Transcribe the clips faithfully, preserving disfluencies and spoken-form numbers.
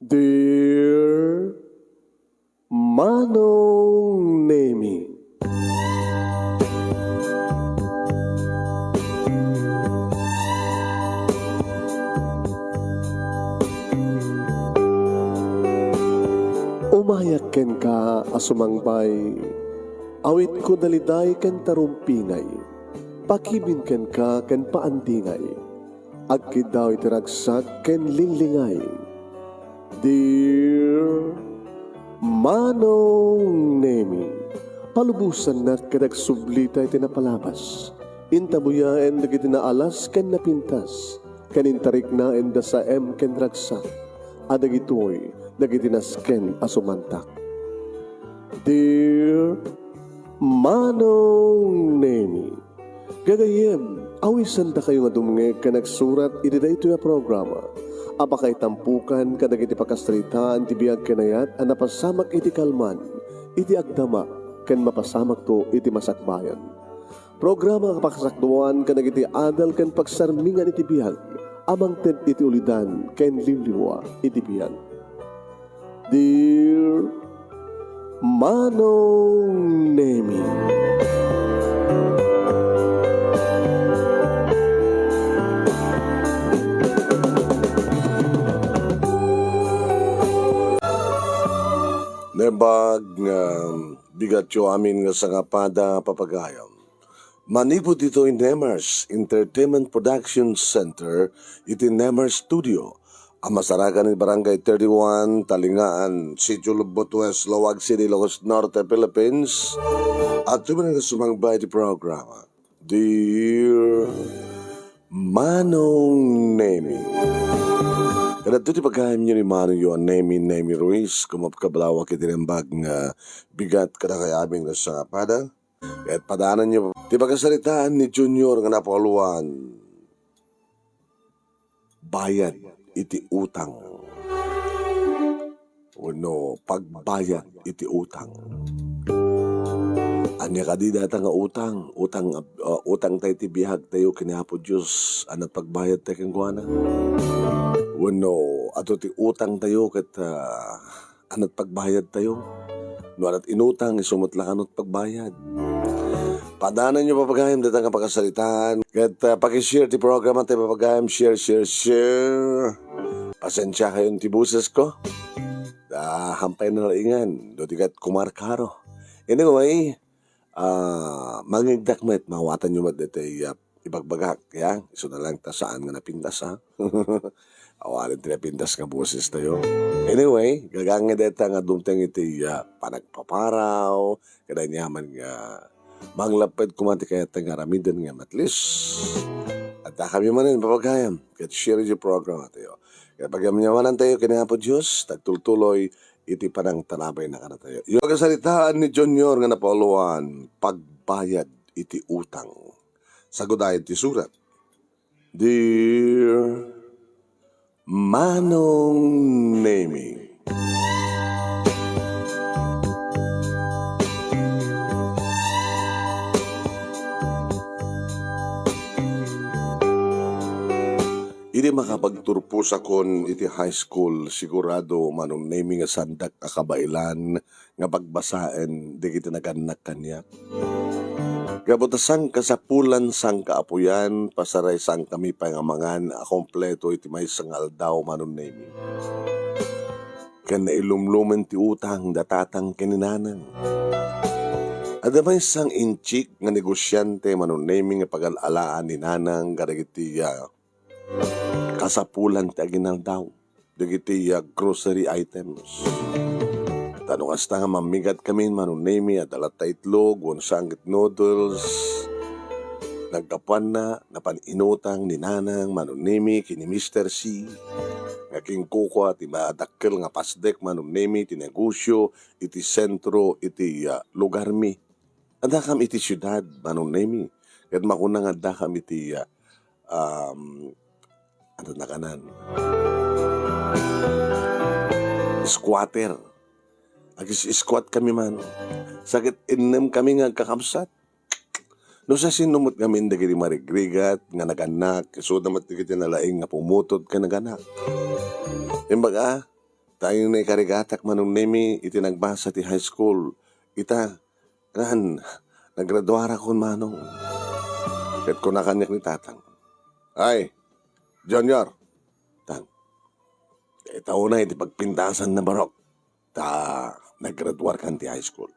Dear Manong Nemi. Umayak kenka a sumangbay, awitko daliday ken tarumpingay, pakibin kenka ken paandingay. Agkiddaw iti ragsak ken linglingay. Dear Manong Nemi, palubosannak ket agsublita iti napalabas. Intabuyaen dagiti naalas ken napintas, ken intariknaen da saem ken ragsak, a dagitoy dagiti nasken a sumantak. Dear Manong Nemi, gagayyem, awisendakayo nga dumngeg ken agsurat iti daytoy a programa a pakaitampokan kadagiti pakasaritaan ti biag ken ayat a napasamak iti kalman, iti agdama, ken mapasamakto iti masakbayan. Programa a pakasakduan kadagiti adal ken pagsarmingan iti biag a mangted iti ulidan ken liwliwa iti biag. Dear Manong Nemi. Naimbag nga bigatyo amin nga sangapada, papagayam. Manipud ditoy Nemers Entertainment Production Center iti Nemers Studio a masarakan iti Barangay thirty-one, Talingaan, Sitio Lobbot West, Laoag City, Ilocos Norte, Philippines. Adtoyo met nga sumangbay iti programa, Dear Manong Nemi. Kadagitoy ti pagayamyo ni Manongyo a Nemi, Nemi Ruiz, kumapkablawak iti naimbag nga bigat kadakayo amin nga sangapada. Ket padananyo ti pakasaritaan ni Junior nga napauluan, Bayad iti Utang. Wenno Pagbayad iti Utang. Ania kadi dayta nga utang? Utang, ah, utang tayo ti biag tayo ken Apo Dios, ania ti pagbayad tayo kenkuana? Wenno adu ti utang tayo ket, ah, ania ti pagbayad tayo? No ania ti inutang, isu met la kano ti pagbayad. Padananyo, papagayam, dayta nga pakasaritaan. Ket, ah, pakishare ti programa tayo, papagayam. Share, share, share. Pasensiakayon ti bosesko. Ah, hampay nalaingan. No di ket kumarkaro. Anyway, ah, mangngegdak met, maawatanyo met daytoy, ah, ibagbagak, ya. Isuna laeng ta saan nga napintas, ha? Awanen ti napintas nga boses tayo. Anyway, gagangay dayta nga dumteng iti, ah, panagpaparaw, ket aniaman nga manglapped koma ti kayatna nga aramiden ngem at least addakami manen, papagayam, ket share iti programa tayo. Ket pagyamyamanantayo ken Apo Dios, tagtultuloy iti panangtarabayna kadatayo. Iti pakasaritaan ni Junior nga napauluan, Pagbayad iti Utang. Sagudayen ti surat. Dear Manong Nemi. Idi makapagturposakon iti high school, sigurado, Manong Nemi, nga saandak a kabaelan nga pagbasaen dagiti nagannak kaniak. Gapu ta sangkasapulan, sangkaapuyan, pasaray sangkami pay nga mangan a kompleto iti maysa nga aldaw, Manong Nemi. Ken nailumlumen ti utang da tatang ken ni nanang. Adda maysa nga inchik nga negosiante, Manong Nemi, nga pagal-alaan ni nanang kadagiti, ah, kasapulan ti aginaldaw dagiti, ah, grocery items. Ta no kasta nga mammigat kami, Manong Nemi, adda latta itlog, wenno sangkit noodles. Naggapuanna, napan inutang ni nanang, Manong Nemi, ken ni Mister C, nga ken kukua ti madakkel nga pasdek, Manong Nemi, ti negosio iti sentro iti, ah, lugarmi. Addakam iti siudad, Manong Nemi, ket makuna nga addakam iti, ah, um, ano na kanan? Squatter. Agis-squat kami man. Saket innem kami nga agkakabsat. No sa sinumot ngamin dagiti marigrigat nga nagannak, isuda met dagiti nalaing nga pumutod ken nagannak. Imbaga, Ta naikarigatak, Manong Nemi, iti nagbasa ti high school. Ita, ngan, nagraduarakon, Manong. Ket kuna kaniak ni Tatang, "Ay, Junior, Tang, ita unay ti pagpintasan na barok, ta nagraduarkan ti high school."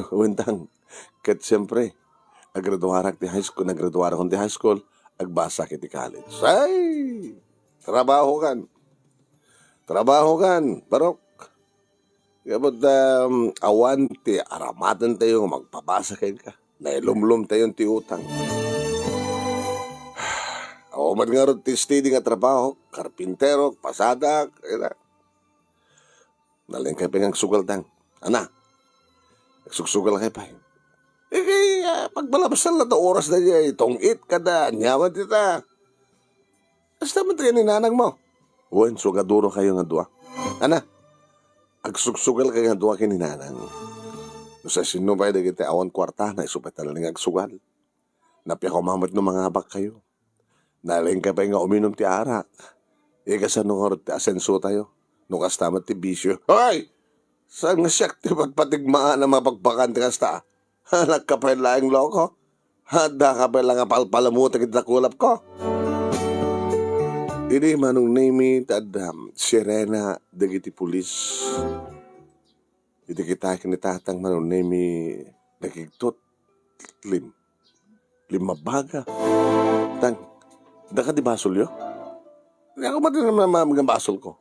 Wen, Tang, ket siempre, agraduarak ti high school, nagraduarakon ti high school, agbasak iti college. Ay! Trabahokan. Trabahokan, barok. Gapu ta, um, awan ti aramatentayo nga magpabasa kenka. Nailumlomtayon ti utang. Awan met ngarud ti steady nga trabaho, karpintero, pasada, kaya Nalengkay pay nga agsugal, Tang. Ana, agsugsugal kay pay. Eh, kay, ah, pagbalabasal na ta oras na diay, tong-it kada, nyaman ti ta. Kasta met ti ni nanang mo. Wen, sugaduro kayo nga dua. Ana, agsugsugal kay nga dua ken ni nanang. No sa sino pay dagiti awan kuartana, isu pay talaga nga agsugal. Napia koma met no mangabak kayo. Nalengkay pay nga uminum ti arak. Ikasano ngarud ti asenso tayo? No kasta met ti bisyo. Hoy! Saan nga siak ti pagpatigmaan a mapagbakan ti kasta? Anak ka pay laeng loko? Adda ka pay la nga palpalamutek iti nakulap ko? Idi Manong Nemi, ta adda sirena dagiti pulis. Idi kitaek ni Tatang Manong Nemi, nakigtot. Lim-, limmabaga. Tang, daka di basolyo? Di ako mati na mamamag ang basol ko.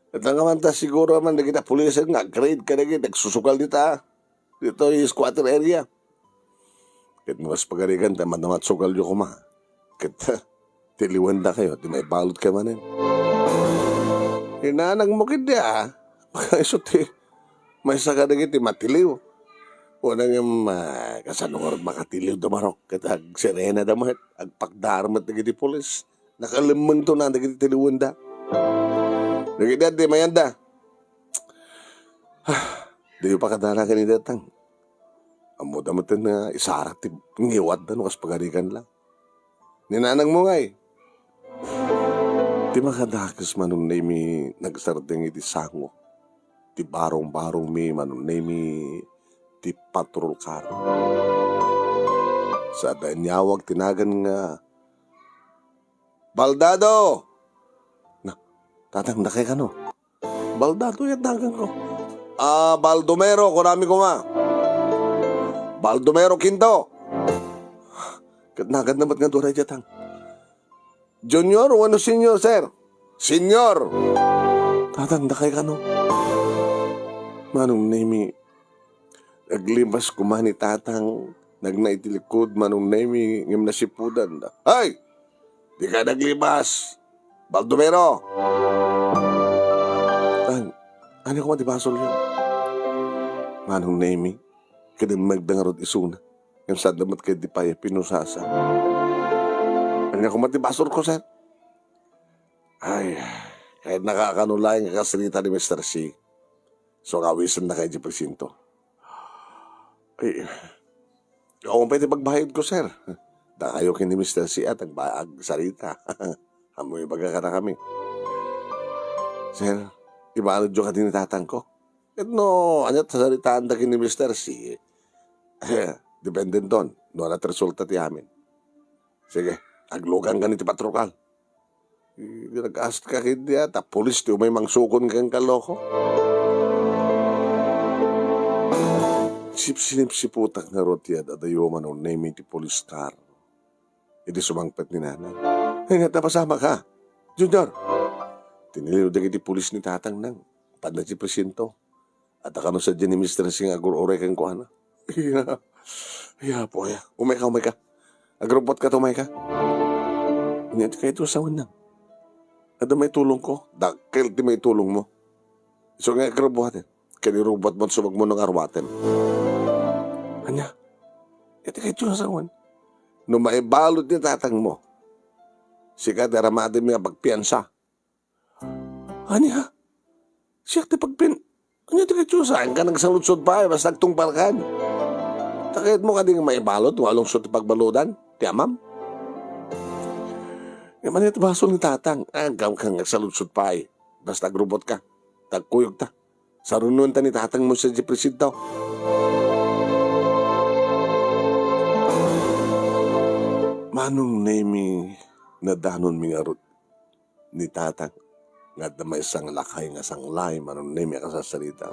Ita nga man ta siguro man dagiti pulis nga aggrade kadagiti agsusugal dita. Ditoy squatter area. Ket no kas pagarigan ta, manamat sugalyo koma. Ket, tiliwendakayo, ti maibalud kayo manen. Inanagmo ketdi, a. Isu ti maysa kadagiti matiliw. Wen ngem, a, kasano ngarud makatiliw da barok ket agsirenada met, agpakdar met dagiti pulis. Nakalemmengto na dagiti tiliwenda. Dagiti adda, mayanda. Ah, diyo pakadara ken ni Tatang. Ammoda met nga isarak ti ngiwatda no kas pagarigan la. Ni nanangmo ngay. Ti makadakes Manong Nemi nagsardeng iti sango. Ti barong-barongmi Manong Nemi ti patrol car. Sa adda inyawag ti nagan nga, "Baldado!" Na, Tatang, dakay kano? Baldado yat naganko. Ah, Baldomero, kunami koma. Baldomero Quinto. Ket naganna met nga dua daydiay, Tang. Junior wenno senior, sir? Senior. Tatang, dakay kano? Manong Nemi, naglimas koma ni Tatang, nagna iti likod Manong Nemi, ngem nasipudanda. Ay! Dika naglimas! Baldomero! An-, ania koma ti basolyo? Manong Nemi, kinemmegda ngarud isuna. Ngem saan da met ketdi pay a pinusasa. Ania koma ti basolko, sir? Ay, kayatnaka a kano laeng nga kasarita ni Mister C. So, nga awisenna kay di presinto. Ay, awan pay ti pagbayadko, sir. Dakayo ken ni Mister C at agba-, agsarita. Ammo ibaga kadakami. Sir, ibaludyo kadi ni tatangko. Ket no, ania ti saritaanda ken ni Mister C, depende ton no ania ti resulta ti amin. Sige, agluganka iti patrokal. Di nag-asat ka ket dia, ta pulis ti umay mangsukon kenka, loko. Sipsinipsiputak ngarud ti ad-adayo Manong Nemi ti police car. Idi sumangpet ni Nanang. Ay, nga, napasamak ka, Junior. Tiniliw dagiti pulis ni Tatang nang padna ti presinto. Adda kano sadiay ni Mister C nga agur-uray kenkuana. Iya. Ay, Apo, aya. Umayka, umayka. Agrubbuatka, umayka. Ania ti kayatyo a sawen, Nang? Adda maitulongko. Dakkel ti maitulongmo. Isu nga agrubbuaten. Ken irubbuatmo ti subagmo no nga arwatem. Ania? Ania ti kayatyo a sawen? No maibalud ni tatangmo, sika ti aramatenmi a pagpiansa. Ania? Siak ti pagpin-, ania ti kayatyo? Saanka nagsaludsod pay, basta agtungpalkan. Ta kayatmo kadi nga maibalud, no alungsot ti pagbaludan ti amam? Ngem ania ti basol ni Tatang? Agawka nga agsaludsod pay. Basta agrubotka. Tagkuyogta. Sarunoenta ni tatangmo sadiay presinto. Manong Nemi, nadanonmi ngarud ni tatang nga adda maysa nga lakay nga sanglay, Manong Nemi, a kasarsarita.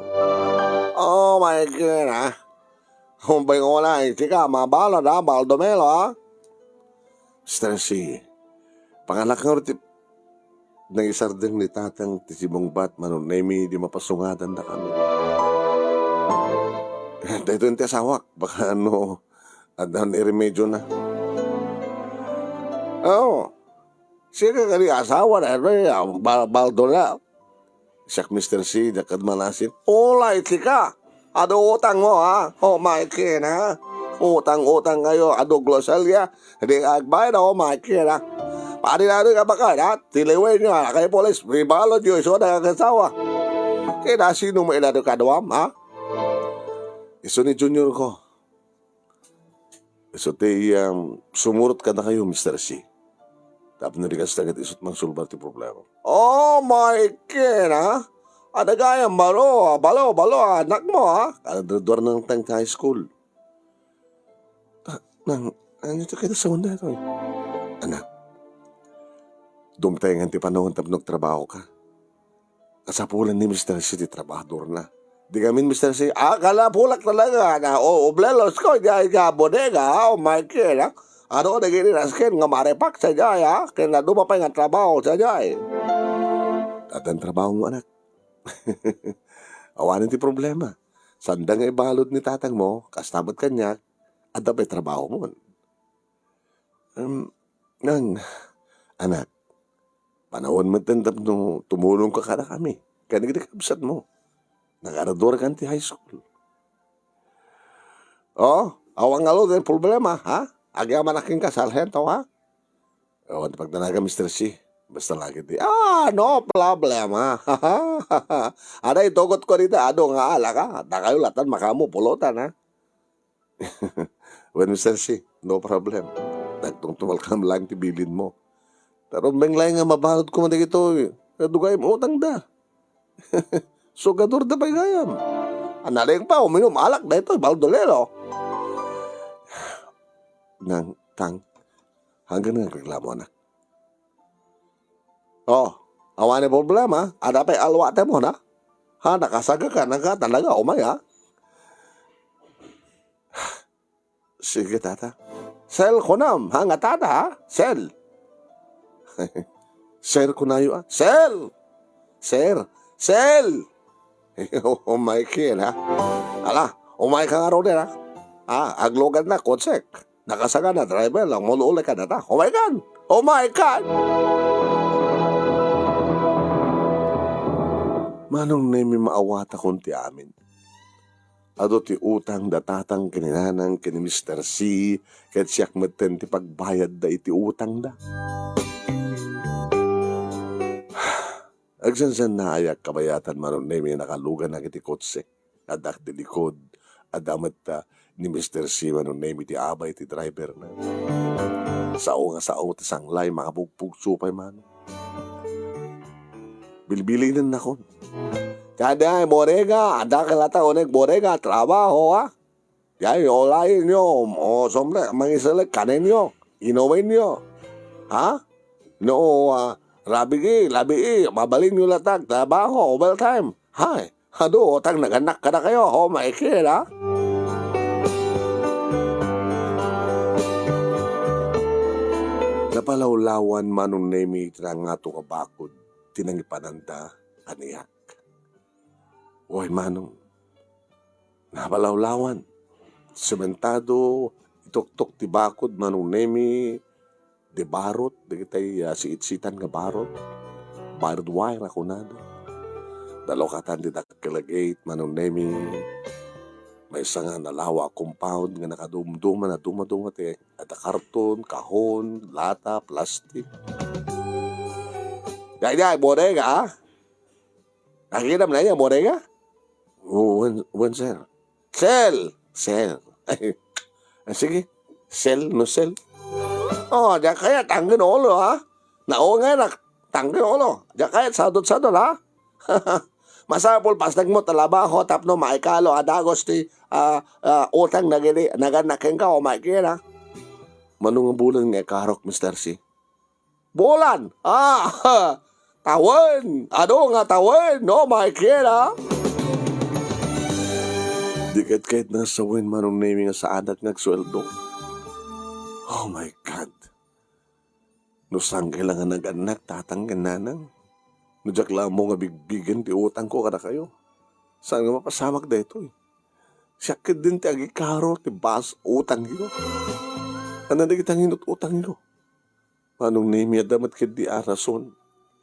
Oh my God, ah. Umbay nga wala, eh, sika, mabalad, ah, Baldomero, ah. Mister C, pangalak nga ti nangisardeng ni tatang ti simungbat, Manong Nemi, di mapasungadan da kami. Daytoy ti asawak, baka no, adda ni remedio na. Oh, sika kadi asawa na, eh, bal-, baldo na. Siak, Mister C, dakad manasin. Ulay, sika! Adu utang mo, ha? Oh my God, ha? Utang-utang kayo, adu glosalia. Di agbayad, oh my God, ha? Padi na adu ka bakal, ha? Tiliwen nyo, ha? Kayo polis, ribalod nyo, iso na kakasawa. Kaya sino mo ilado kaduam, ha? Iso ni Junior ko. Isu ti, um, sumurot kadakayo, Mister C. Tapno di kasta ket isut mangsulbar ti problema. Oh my God, ha? Adda gayam balo, balo, balo, anak mo, ha? Kada duar nang tang high school. Ah, nang, ano ito kita sa unda ito, eh? Anak, dumtengan ti panahon tapno agtrabaho ka. Kasapulan ni Mister C ti trabahadorna. Di kami, Mister C, ah, kalapulak talaga na, o, obleros ko, diay, diay bodega, oh my God, ah. Ano, dagiti nasken nga maripak sadiay, ah, ken naduma pay nga trabaho sadiay. Addan trabaho mo, anak. Awanen ti problema. Sanda nga ibalud ni tatang mo, kasta met kaniak, adda pay trabaho mo. Em, nang, anak, panawen met tapno tumulongka kadakami, ken dagiti kabsatmo. Nagaraduarkan ti high school. Oh, awan ngarud ti problema, ha? Agyamanak kenka, sarhento, ha? Awan ti pagdanagan, Mister C. Basta lagi ti, ah, no problema. Ada, itugotko dita, adu nga alak, ha? Dakayo latan makaammo pulutan, ha? Wen, Mister C, no problem. Nagtungtungalkam lang ti bilinmo. Pero umbeng laeng nga mabaludko man dagitoy, adda gayam utangda. Sugadorda pay gayam. Naleng pa, uminum alak daytoy, Baldolero. Nang, tang, hanggan nga agreklamo, anak. Oh, awan ti problema. Adda pay alwatem, ha? Ha, nakasagaka, nagkatalaga, umay, ha? Sige, tata. Sel kunam, ha, nga tata, ha? Sel. Sir kunayo, ah. Sel! Sir! Sel! Oh my God, ha? Ala, umay ka ngaruden, ha? Ah, aglugan na, kotsek. Nakasagana, driver lang, mul-uli ka na ta. Oh my God! Oh my God! Manong Nemi, maawatakon ti amin. Adu ti utang da tatang ken ni nanang ken ni Mister C, ket siak metten ti pagbayadda iti utangda. Agsansannaayak kabayatan, Manong Nemi, nakaluganak iti kotsek. Addak ti likod, adda met, ah, ni Mister C, Manong Nemi, ti abay ti driverna. Sao nga sao ti sanglay, makapugpugso pay, Manong. Bilbilinennakon. Diay bodega, adda ka latta uneg bodega, trabaho, ha? Diay, ulayenyo, o, sombre, mangiselek, kanenyo, inumenyo. Ha? No, ah, rabii, labii, mabalinyo latta, trabaho, overtime. Hay, adu, utang nagannak kadakayo, oh my God, ha? Napalawlawan, Manong Nemi, ti nangato nga bakod ti nangipananda kaniak. Way, Manong. Napalawlawan. Sementado, ituktok ti bakod, Manong Nemi, di barot, dagitay, ah, siitsitan nga barot. Barbed wire a kunada. Nalukatan ti dakkel a gate, Manong Nemi. Maysa nga nalawa a compound nga nakadumduma, naduma-duma ti adda karton, kahon, lata, plastik. Diay, diay, bodega, ah? Nakikita mo na yan, bodega? Oo, wen, wen, sir. Sir! Sir! Ah, sige. Sir, no sir. Oh, diay kayat, anggen ulo, ha? Naunganak. Tangke ulo. Diak kayat sadot-sadot, ha? Masapul, pasnekmo trabaho tapno maikalo a dagos ti, ah, ah, utang dagiti nagannak kenka, o maikira. Mano nga bulan nga ikarok, Mister C? Bulan? Ah, tawen! Adu nga tawen, no, maikira? Di ket kayat nga sawen, Manong Nemi, nga saanak nga agsueldo. Oh my God! No sangkay la nga nagannak, tatang ken nanang, no diak la ammo nga bigbigen ti utangko kadakayo, saan nga mapasamak daytoy? Siak ketdin ti agikaro ti bas utangyo. Ania dagiti nanginut-utangyo? Manong Nemi, adda met ketdi a rason.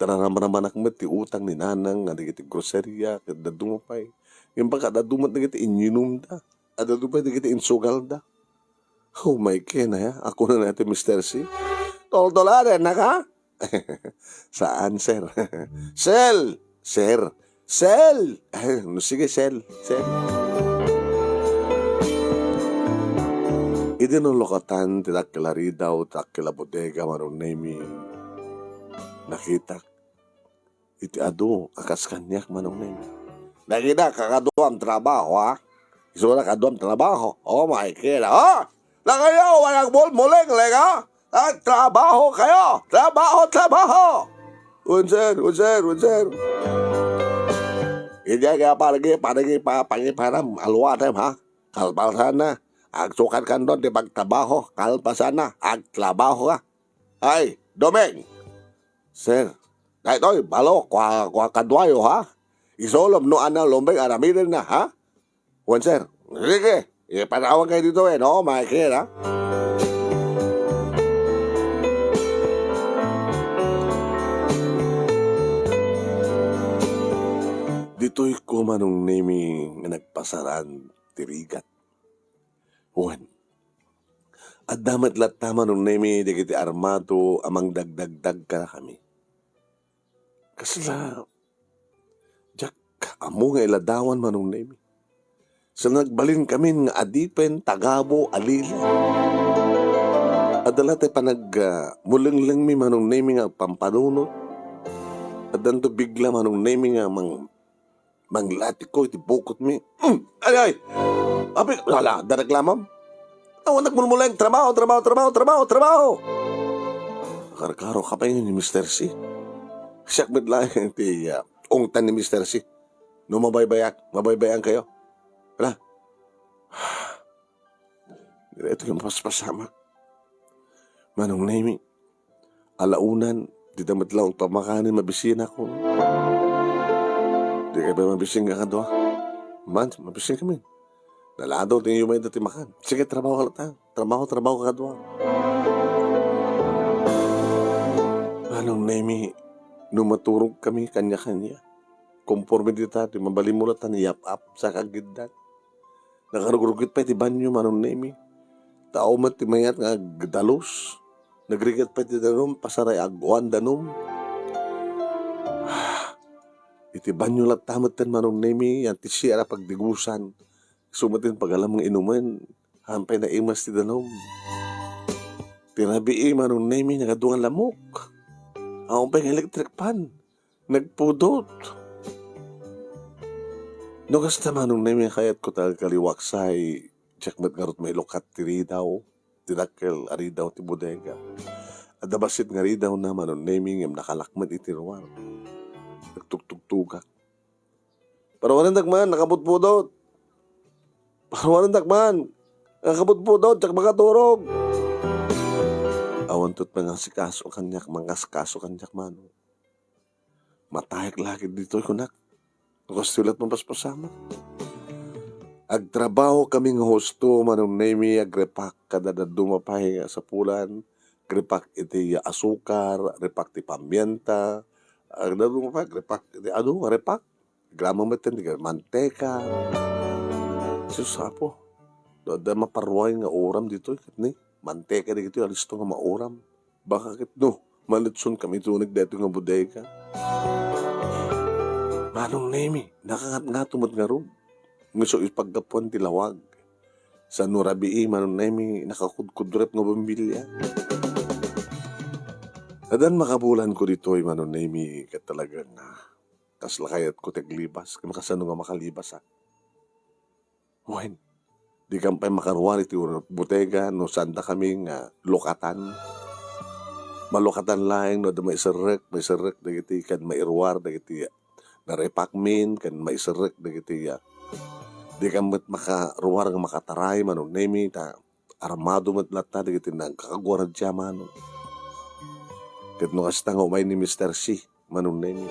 Naramramanak met ti utang ni nanang nga dagiti groseria ket dadduma pay. Ngem baka dadduma met dagiti inyinumda. Adda pay dagiti insugalda. Oh my God, aya, a kunana ti Mister C. Toltoladennak, ha? Saan, sir? Sel! Sir! Sel! No, sige, sel. Sel. Idi nalukatan ti dakkel a ridaw, dakkel a bodega, Manong Nemi, nakitak iti adu a kas kaniak, Manong Nemi. Nakitak a kaduam trabaho, ha? Isuna kaduam trabaho. Oh my God, ha? Nakayaw, walang mulmuleng, lenga? Nagtrabaho kayo! Trabaho, trabaho! Wen, sir, wen, sir, wen, sir. Idiay kaya parigi, parigi pa, pangiparam, aluatem, ha? Kalpasanna. Agsukat kanton ti pagtrabaho, kalpasanna. Agtrabaho ka. Ay, Doming! Sir, daytoy, balo, kua, kua kaduayo, ha? Isulom no ania Doming, aramidenna, ha? Wen, sir. Sige, ipanawan kayo dito eh, no? Makikita. Ditoy ko, Manong Nemi, nga nagpasaran ti rigat. Wen, adda met latta, Manong Nemi, dagiti armado a mangdagdagdag kadakami. Kasla, diak ammo nga iladawan, Manong Nemi. Sa nagbalinkamin nga adipen, tagabu, alili. Adda la ti panag, ah, mulenglengmi, Manong Nemi, nga pampanunot. Addanto bigla, Manong Nemi, nga mang-, manglatikko iti bukotmi. Mm! Ay, ay! Abi, ala, darag lamang. Awan nagmulmuleng, trabaho, trabaho, trabaho, trabaho, trabaho! Karkaro ka pa ni Mister C. Siak met laeng ti, ah, ungtan ni Mister C. No mabaybayak, mabaybayan kayo. Ala. Dito yung paspasamak. Manong Nemi, alaunan, dita met laeng pamakanen, mabisinakon. Di kayo ba mabisin nga kadua? Man, mabisin kami. Naladaw ti yumayda ti makan. Sige, trabaho ka latta. Trabaho, trabaho ka kadua. Manong Nemi, no maturog kami kanya-kanya, konforme dita, ti mabalin mo latta ni yap-ap, sa kagiddan. Nakarugrugit pay ti banyo, Manong Nemi. Tao met ti mayat nga agdalus. Nagrigat pay ti danum, pasaray aguan danum. Iti banyo latta metten, Manong Nemi, yan ti C R a pagdigusan. Isu met ti pagalam nga inumen, haan pay naimas ti danum. Ti rabii, Manong Nemi, nagadu nga lamok. Awan pay nga electric fan. Nagpudot. No kasta, Manong Nemi, kayatko ta agkaliwaksay, diak met ngarud mailukat ti ridaw, ti dakkel a ridaw ti bodega. Adda bassit nga ridawna, Manong Nemi, ngem nakalak met iti ruar. Nagtugtugtugak. Paruarendak man, nakapudpudot. Paruarendak man, nakapudpudot, diak makaturog. Awan met mangasikaso kaniak, mangasikaso kaniak, Manong. Matayek la ket ditoy, kunak. No kastoy la ti mapaspasamak. Agtrabaho kami nga husto, Manong Nemi, agripak kada dadduma pay nga sapulan. Agripak iti asukar, agripak ti pamienta, agripak, agripak iti adu, agripak. Agraman met ti manteka. Sus, Apo. No adda maparuay nga uram ditoy, ket ni manteka dagitoy alisto nga mauram. Baka ket no, manetson kami tunig daytoy nga bodega. Manong Nemi, nakangatngato met ngarud. Nga isu ipaggapuan ti lawag. Sa no rabii, Manong Nemi, nakakudkudrep nga bumbilya. Addan makabulanko ditoy, Manong Nemi, ket talaga nga kasla kayatko ti aglibas, ket kasano nga makalibasak? Wen, dikam pay makaruar iti ur-, botega no saandakami nga lukatan. Malukatan laeng no adda maiserrek, maiserrek dagiti ken mairuar dagiti narepakmin ken maiserrek dagiti, ah, dikam met makaruar nga makataray, Manong Nemi, ta armado met latta dagiti nagkakaguardia, Manong. Ket no kasta nga umay ni Mister C, Manong Nemi.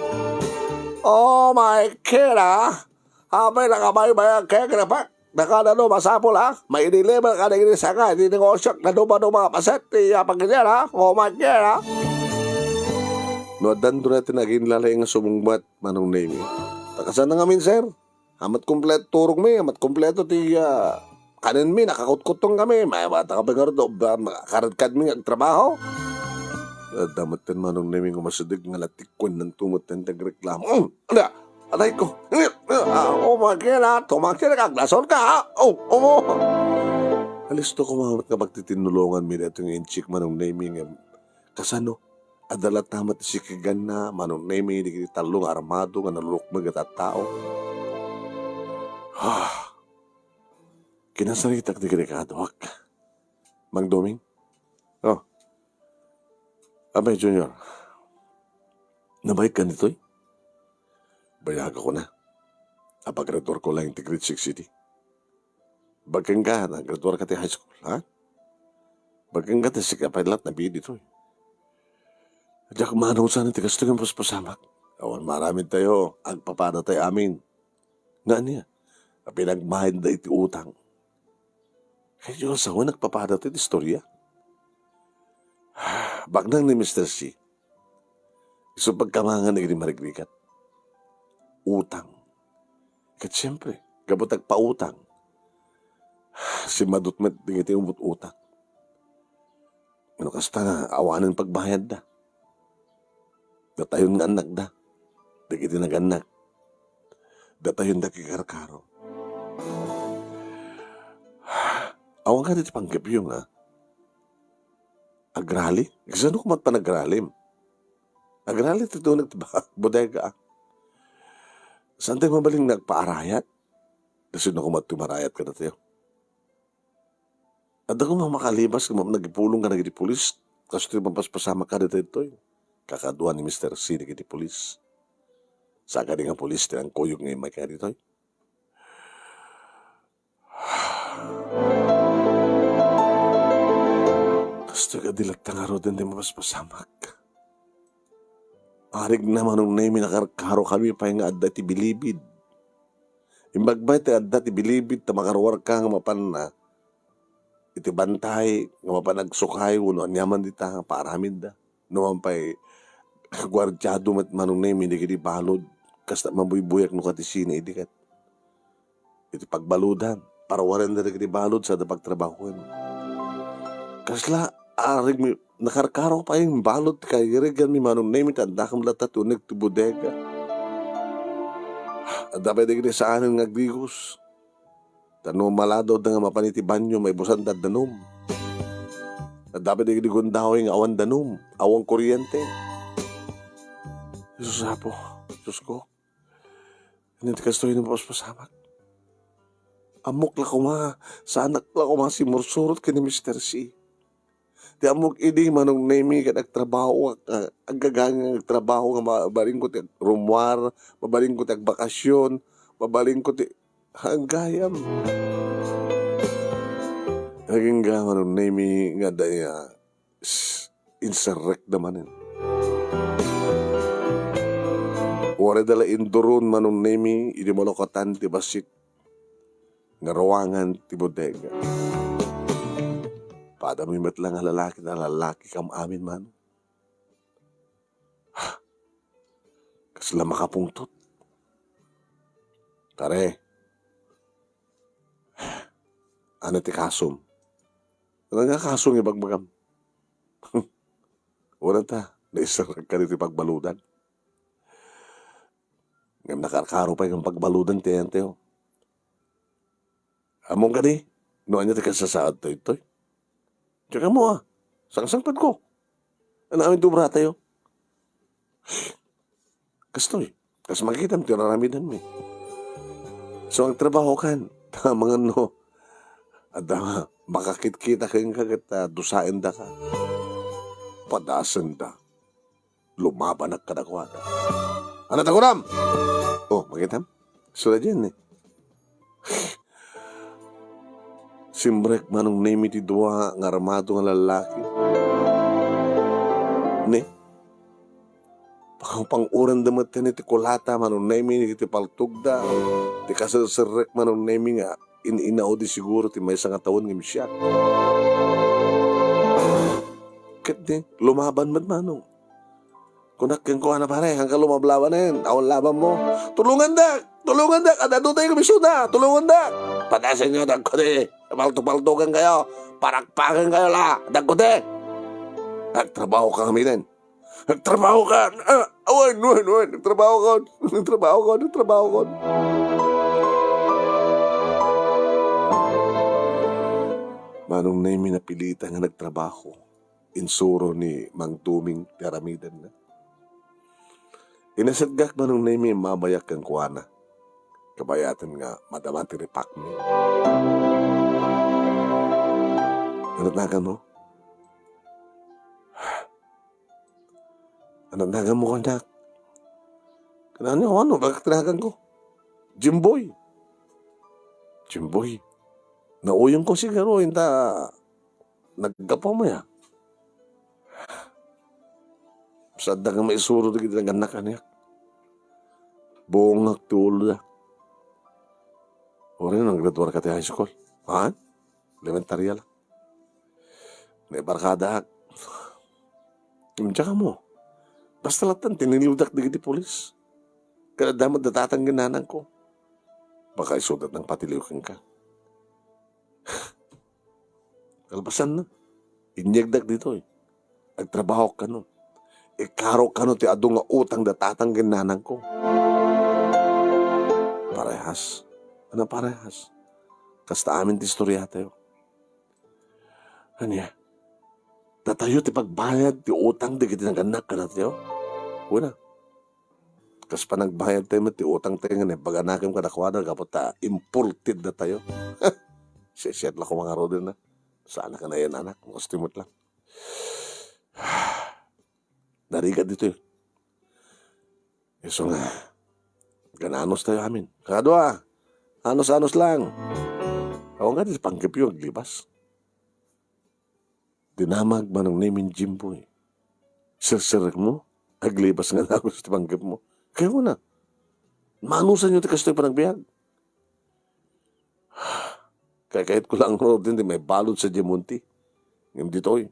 Oh my God, ah! Apay nakabaybayag kay Krepak? Nakadano masapul, ah? Maidiliber ka na ini sanga, di negosyo, naduma-duma nga paset, ti iya pagkita, ah? Oh my God, ah! No, addan duna ti naginlalay nga sumungbat, Manong Nemi. Ta kasano ngamin, sir? Amat kompleto turogmi, amat kompleto ti, ah, kanenmi, nakakutkuttong kami. May bata ka pa nga rin, ba, makaradkadmi nga agtrabaho. Adda met ten Manong Nemi nga masideg nga natikkuan nanto met ten ti agreklamo. Mm, anda? Aray ko. Ah, oh, makina, tumakina ka, agdasol ka, ha? Oh, oh. Alisto ko met nga pagtitinulongan mi daytoy nga inchik, Manong Nemi, nga kasano? Adda latta met ti sikiganna, Manong Nemi, dagiti tallo nga armado nga nalulukmeg a tattao. Ah, kinasaritak dagiti kaduak. Mang Doming? Oh. Abay, Junior. Nabayag ka ditoy? Bayagakon a. Apagraduarko laeng ti grade six idi. Bakenka, naggraduar ka ti high school, ha? Bakenka, ti sika pay latta nabiit ditoy. Diak maanusana ti kastoy nga mapaspasamak. Awan maaramid tayo, agpapada tayo amin. Nga ania? A pinagbayadda iti utang. Kay Diyos, awan nagpapada ti istorya. Baknang ni Mister C. Isu pagkamangan dagiti marigrigat. Utang. Ket siempre, gapu ta agpautang, simmadut met dagiti umut-utang. No kasta nga awanen pagbayadda. Datayon nga annakda. Dagiti nagannak. Datayon dagiti karkaro. Awan kadi ti panggepyo nga agrali? Kasano koma ti panagralim? Agrali ti tuneg ti ba-, bodega. Saan tayo mabalin nga agpaarayat? Kasano koma ti marayat kadatayo? Adda koma makalibas nga ma-, nagipulong ka dagiti pulis. Kastoy mapaspasamak ka ditoy. Kakadua ni Mister C dagiti pulis. Saan kadi nga pulis ti nangkuyog nga immay ka ditoy? Kastoy kadi latta ngaruden ti mapaspasamak. Arigna, Manong Nemi, nakarkaro kami pay nga adda ti bilibid. Imbag pay ti adda ti bilibid ta makaruarka nga mapan na iti bantay, nga mapan agsukay, wenno aniaman dita nga paaramidda. No man pay, guardiado met, Manong Nemi, dagiti balud, kasta mabuybuyak no katisina idi ket iti pagbaludan, parwarenda dagiti balud sada pagtrabahoen. Kasla, arigmi, nakarkaro pay nga balud ti kairiganmi, Manong Nemi, ta addakam latta ti uneg ti bodega. Adda pay dagiti saanen nga agrigos. Ta no maladawda nga mapan iti banio, maibusanda danum. Adda pay dagiti gundaway nga awan danum, awan kuryente. Jesus Apo, Diosko, ania ti kastoy nga mapaspasamak? Ammok la koma, saanak la koma simmursurot ken ni Mister C. Ti ammok idi, Manong Nemi, ket agtrabaho, ah, aggagangang agtrabaho nga mabalinko ti rummuar, mabalinko ti agbakasyon, mabalinko ti, aggayam. Agingga, Manong Nemi, nga adda, ah, s-, inserrekda manen. Warayda la induron, Manong Nemi, idi malukatan ti bassit nga ruangan ti bodega. Padami met la nga lalaki, nalalaki kam amin, Manong. Kasla makapungtot. Pare, ania ti kasom? Ania nga kaso nga ibagbagam? Wala ta, naiserrek ka ditoy pagbaludan. Ngem nakarkaro pay nga pagbaludan ti ayantayo. Ammom kadi no ania ti kasasaadto ditoy? Diak ammo a. Sangsangpetko. Ania ngamin ti obratayo? Kastoy, kas makitam ti ar-aramidenmi. So, agtrabahokan. Ta amangan no adda makakitkita kenka ket, ah, dusaendaka. Padasenda. Lumabanak kadakuada. Ania ti kunam? Oh, makitam? Sula diyan, eh. Simrek Manong Nemi ti dua nga armado nga lallaki. Ne? Pang-, pang-uranda met ken iti kulata Manong Nemi iti paltogda. Ti kaserserrek Manong Nemi nga in-inaw di siguro ti maysa nga tawen ngem siak. Ket di, lumaban met Manong. Kunak kenkuana, "Pare, haanka lumablabanen. Awan labanmo." "Tulongandak! Tulongandak! Adda dutay kami suda! Tulongandak!" "Padasenyo, dagko di. Paltopaltokenkayo. Parakpakenkayo la. Dagko di." "Agtrabahoka ngamin." "Agtrabahokan." "Ah, awan, awan, awan. Agtrabahokan. Agtrabahokan. Agtrabahokan." Manong Nemi napilitan nga nagtrabaho. Insuro ni Mang Doming ti aramidenna. Inasetgak Manong Nemi, immabayak kenkuana. Kabayaten nga madama ti ripakmi. Ania ti naganmo? Ania ti naganmo, anak? Ania, ano, bakit tinagan ko? Jimboy. Jimboy. Nauyong ko siguro, inta naggapu mo ya. Sadda nga maisuro dagiti nagannak, aniak. Bungak ti ulo da. Uray no naggraduar ka ti high school. Ha? Elementarya lang. Naibarkadaak. Diak ammo. Basta latta, tiniliwdak dagiti pulis. Kada damat datatan ken nanangko. Baka isudat nang patiliw kenka. Kalpasanna, inyegdak ditoy. Agtrabahok kano. Ikarok kano ti adu nga utang datatan ken nanangko. Parehas. Ano parehas? Kasta amin ti istoriatayo. Ania? Datayo ti pagbayad ti utang dagiti nagannak kadatayo? Kuna. Kas panagbayadtayo met ti utangtayo nga naibaga nakem kadakuada gapu ta imported datayo. Sisiat la koma ngaruden na. Saan ka na yan, anak? Gusto mo lang. Narigat dito eh. Isu nga, gananos tayo amin. Kadua, anos-anos lang. Awan ka di panggep yung aglibas. Dinamag Manong Nemi ni Jimboy. Serserek mo, aglibas nga nagus ti panggep mo. Kaya mo na, manusan nyo ti kastoy panagbiag. Kayat ko lang, no, din di may balod sa Diamante. Ngem ditoy,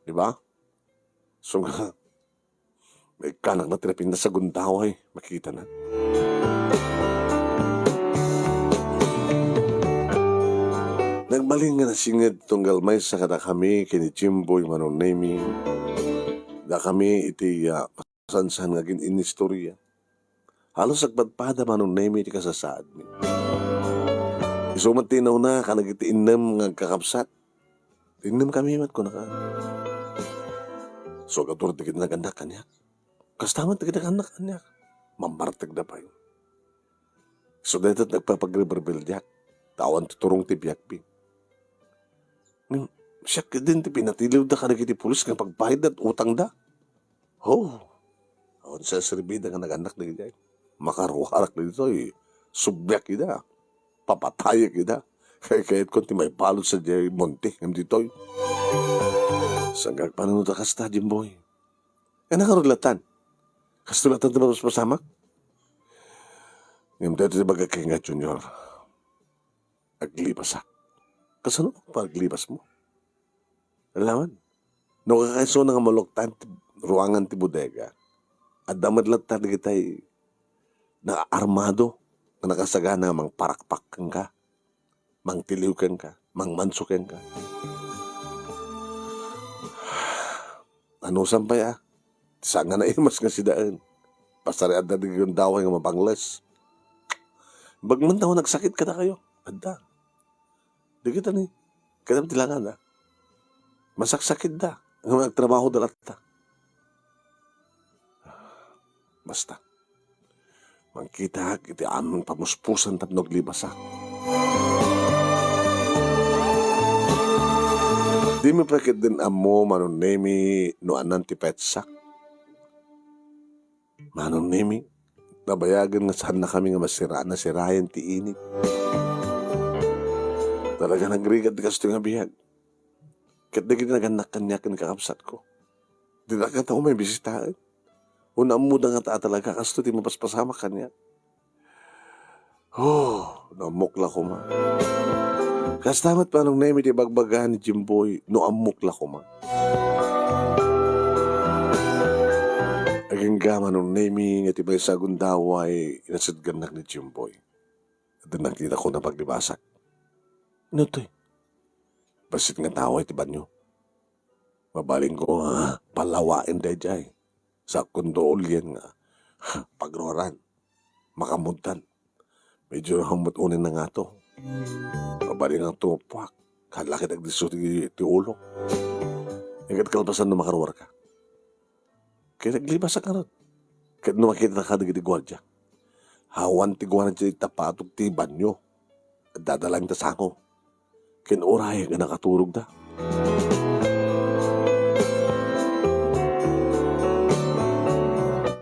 di ba? So nga, naikkanak na ti napintas a gundaway, makita na. Nagbalin nga nasinged tunggal maysa kadakami ken ni Jimboy Manong Nemi. Dakami iti, ah, masansan nga agin-inistorya. Halos agpadpada Manong Nemi ti kasasaadmi. Isu met ti inauna kadagiti innem nga agkakabsat. Innem kami met, kunaka. Sugadur dagiti nagannak kaniak. Kasta met dagiti nagannak kaniak. Mammartegda pay. So, dayta nagpapagrebelbeldiak. Ta awan ti turong ti biagmi. Ngem, siak din ti pinatiliwda kadagiti pulis nga pagbayadda ti utangda. Oh, awan serserbida nga nagannak dagiti ay. Makaruarak dagitoy. Subliak ida. Papatayek ida. Kay kayat kon ti maibalud sa diay monte ngem ditoy. Sangag panunuta kasta, Jimboy. Ania ngarud latan? Kastoy latan ti mapaspasamak? Ngem daytoy ti bagak kenka, Junior. Aglibasak. Kasano pay aglibas mo? Alaman, no kakaisuna nga maluktan ti ruangan ti bodega, adda met latta dagitay naarmado nga nakasagana nga mangparakpak kenka, mangtiliw kenka, mangmanso kenka. Anusan pay a? Saan nga naimas nga sidaen? Pasariadda dagiti gundaway nga mabangles. Bagman tawa nagsakit kadakayo. Adda. Dagita ni, kadam ti langada. Masaksakitda. Nga nagtrabahoda latta. Basta, mangkitaak iti amin pamuspusan tapno aglibasak. Dimo pay ketdin ammo, Manong Nemi, no anan ti petsak. Manong Nemi, nabayagen nga saannakami nga masira-, nasirayan ti init. Talaga nagrigat ti kastoy nga biag. Ket dagiti nagannak kaniak ken kakabsatko, dida kata umay bisitaen. Wen ammoda ngata a talaga kastoy ti mapaspasamak kaniak. Oh, no ammok la koma. Kasta met, Manong Nemi, ti ibagbaga ni Jimboy, no ammok la koma. Agingga, Manong Nemi, nga ti maysa a gundaway, inasidgannak ni Jimboy. Adda nakitako nga paglibasak. Ino toy? Bassit nga tao iti banio. Mabalinko nga palawaen daydiay. Sakkon do ulien nga pagruaran, makamudtan. Medyo nahumbot unin na nga to. Mabalin nga tumupwak. Kala ket agdisso ti, ti ulo. Iket kalpasan no makaruar ka. Ket aglibasak ngarud. Ket no makita ka dagiti guardia. Awan ti guardia iti patog ti banio. Addada laeng ta sango. Ken uray nga nakaturogda.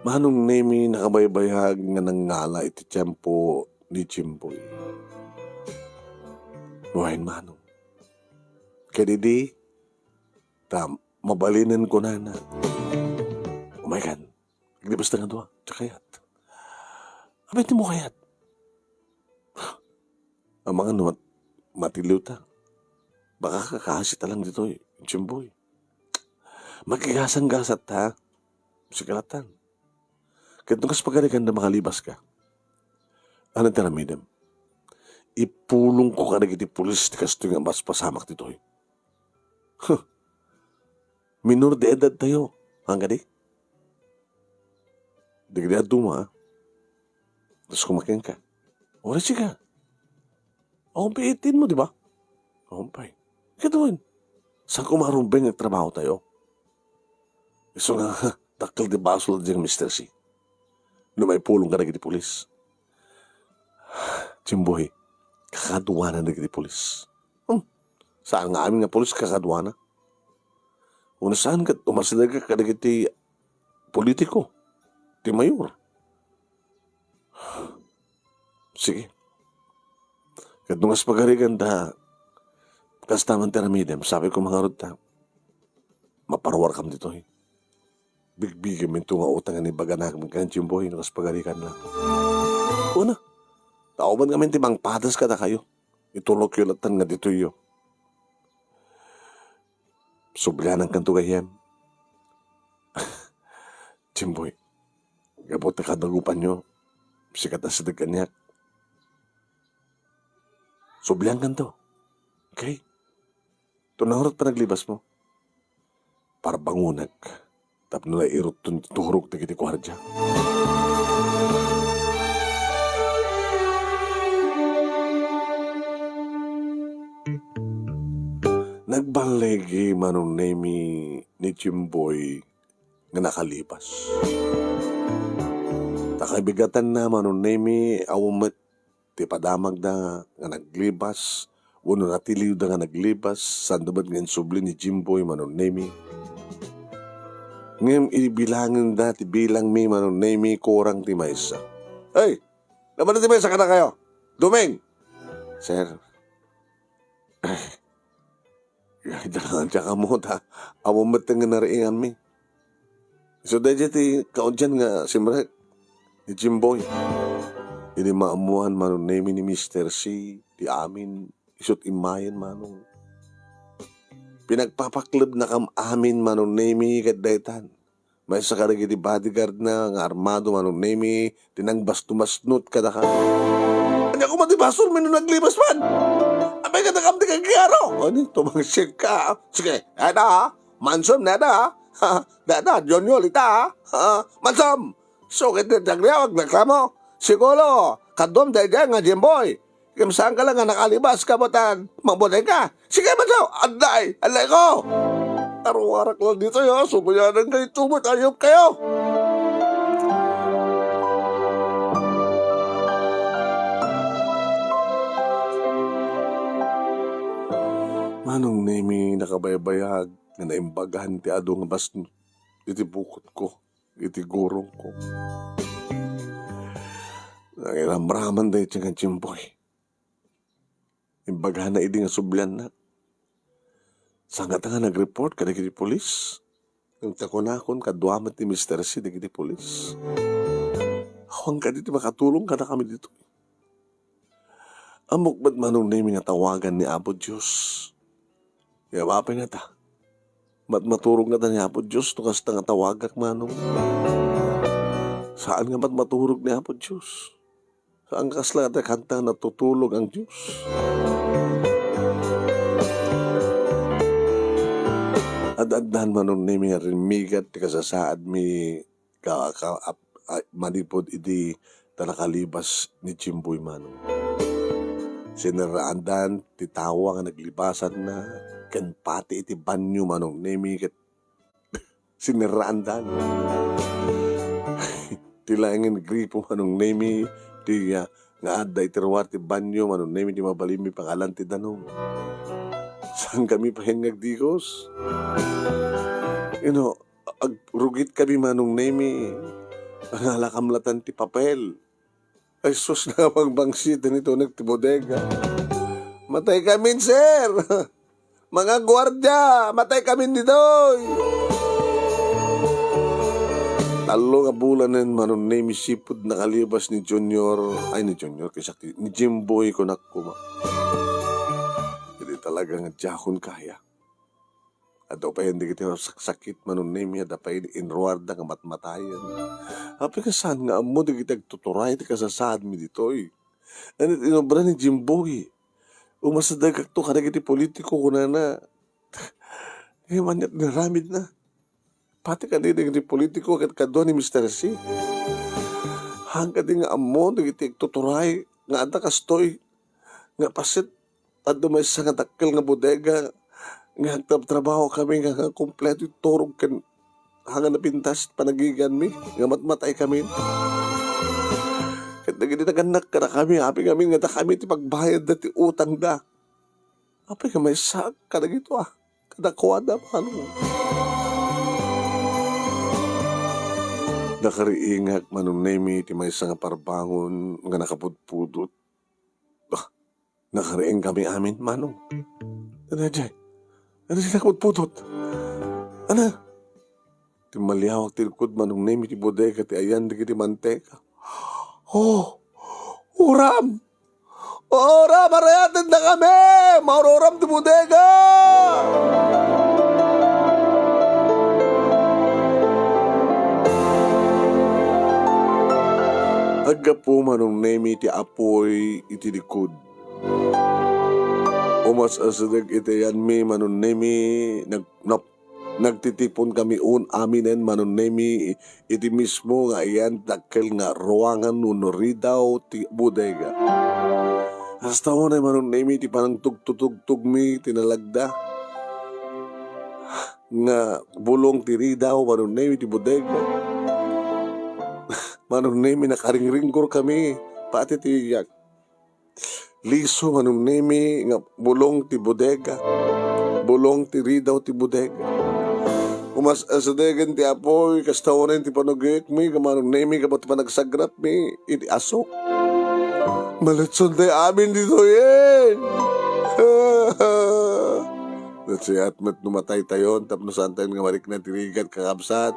Manong Nemi, nakabaybayag nga nangngala iti tiempo ni Jimboy. Wen, Manong. Ket idi, ta mabalinen kunana. Umaykan. Aglibasta nga dua, ti kayat. Apay ti mo kayat? Amangan no mat-, matiliw ta. Baka kakasi ta lang ditoy, Jimboy. Makigasang-gasat ta. Sikalatan. Ket no kas pagarigan da makalibas ka. Ano ti aramidem? Ipulong ko kadagiti pulis ti kastoy nga paspasamak ditoy. Huh. Minor de edad tayo. Hangga di? Dagiti adu ma, ah. Tapos kumakin ka. Ora siya ka. Ako pa eighteen mo, di ba? Ako pa eh. Katuan. Saan ko marumbeng nga trabaho tayo? Isu nga, dakkel di basol di Mister C. No maipulong ka dagiti pulis. Jimboy, kakaduanan dagiti pulis. Hmm. Saan nga amin nga pulis kakaduana? Uno saan ket umasideg kadagiti politiko, ti mayor. Sige. Ket no kas pagarigan ta, kasta man ti aramidem, sabi ko mangarud ta, maparuar kam ditoy. Bigbigem into nga utang nga ibaganakem ken Jimboy no kas pagarigan lang. Una, tauban kami ti mangpadas kadakayo. Itulokyo latan nga ditoyyo. Sublianan kanto gayyem. Jimboy, gapu ta kadagupanyo, sikat a sideg kaniak. Sublian kanto. Okay? Tunangrot panaglibas mo. Parbangonak. Tapno nairutton ti turog dagiti guardia. Nagballigi Manong Nemi ni Jimboy nga nakalibas. Ta kabigatanna Manong Nemi, awan met ti padamagda nga naglibas, wenno natiliwda nga naglibas, saan da met nga insubli ni Jimboy Manong Nemi. Ngem ibilangen da ti bilang mi Manong Nemi, kurang ti maysa. Hey! Naman ti maysa kadakayo? Duming! Sir. Ay, Diak, diak ammo ta awan met nga nariinganmi. Isu daydiay ti kaudyan nga simrek ni Jimboy. Idi maammuan Manong Nemi ni Mister C ti amin, isut' immayen Manong. Pinagpapaklebnakam amin Manong Nemi ket daytan. Maysa kadagiti bodyguardna nga armado Manong Nemi ti nangbasnobasnot kadaka. Ania koma ti basolmi no naglibas man? Apay kadakam ti kagiyaro? Ani, tumangsig ka. Sige, dada, ha? Mansom, dada, ha? Dada, Junior, ita, ha? Ha? Mansom! Sukit ti agriawag, nagkamo. Siguro, kaduam daydiay nga Jimboy. Ngem saan ka lang nga nakalibas, kabutan? Mabuday ka. Sige, Manso. Adday. Adday ko. Aruarak lang ditoy, ha. Subuyanan kayo, tumot. Ayop kayo. Manong Nemi, nakabaybayag nga naimbagahan ti adu nga basnot iti bukotko, iti gurongko. Nangiramraman daytoy nga Jimboy. Imbagana idi nga subliannak. Saan ngata nga nag-report kadagiti pulis? Ngem ta kunakon kadua met ni Mister C dagiti pulis. Awan kadi ti makatulong kadakami ditoy. Ammok met, Manong Nemi, nga tawagan ni Apo Dios. Ngem apay ngata? Matmaturog ngata ni Apo Dios no kasta nga tawagak, Manong? Saan nga matmaturog ni Apo Dios. Saan kasla ti kanta nga natutulog ang Dios. Ad-addan, Manong Nemi, nga rimmigat ti kasasaadmi ka, ka, ap-, a-, manipud idi ta nakalibas ni Jimboy, Manong. Sinerraandan ti tawa nga naglibasanna ken pati iti banio, Manong Nemi, ket sinerraandan. Ti laengen gripo, Manong Nemi, ti, ah, nga adda iti ruar ti banio, Manong Nemi, ti mabalinmi pangalan ti danum. Saan kami payen nga agdigos? You know, agrugit kami, Manong Nemi. Nangalakam latan ti papel. Ay sus, nabangbangsit ditoy ti bodega. Matay kamin, sir! Mga guardia, matay kamin ditoy! Tallo nga bulanen, Manong Nemi, sipud nakalibas ni Junior, ay, ni Junior, kaysa ni Jimboy, kunak koma. Idi talaga nga diakon kaya. Adda pay dagiti saksakit, Manong Nemi, adda pay inruarda nga matmatayen. Apay nga saan nga ammo dagiti agtuturay ti kasasaadmi ditoy? Ania ti inobra ni Jimboy? Umasidegakto kadagiti politiko, kunana. Ngem ania ti inaramidna? Pati kadi dagiti politiko ket kadua ni Mister C. Saan kadi nga ammo dagiti agtuturay nga adda kastoy? Nga paset, adda maysa nga dakkel nga bodega nga agtrabtrabaho kami nga, nga kompleto ti turog ken saan nga napintas ti panagiganmi nga matmatay kami. Ket dagiti nagannak kadakami, apay ngamin nga dakami ti pagbayadda ti utangda. Apay nga maysaak kadagito a kadakuada, Manong? Nakariingak, Manong Nemi, ti maysa nga parbangon nga nakapudpudot. Ah, nakariing kami amin, Manong. Ania diay? Ania ti nakapudpudot? Ania? Timmaliawak ti likod, Manong Nemi, ti bodega ti ayan dagiti manteka. Oh! Uram! Uram! Arayatendakami! Maururam ti bodega! Aggapu, Manong Nemi, ti apuy iti likod. Umas-asideg iti ayanmi, Manong Nemi, nag-, nap-, nagtitipon kami un aminen, Manong Nemi, iti mismo nga ayan dakkel nga ruangan wenno ridaw ti bodega. Kasta unay, Manong Nemi, ti panangtugtutugtogmi ti nalagda nga bulong ti ridaw, Manong Nemi, ti bodega. Manong Nemi, nakaringringgur kami, pati ti liso, Manong Nemi, nga bulong ti bodega. Bulong ti ridaw ti bodega. Umas-asidegen ti apuy, kasta unay ti panagikmi, nga Manong Nemi, gapu ti panagsagrapmi iti asok. Malutsontay amin ditoyen! Nasayaat met no mataytayon tapno saantayon nga marikna ti rigat, kakabsat.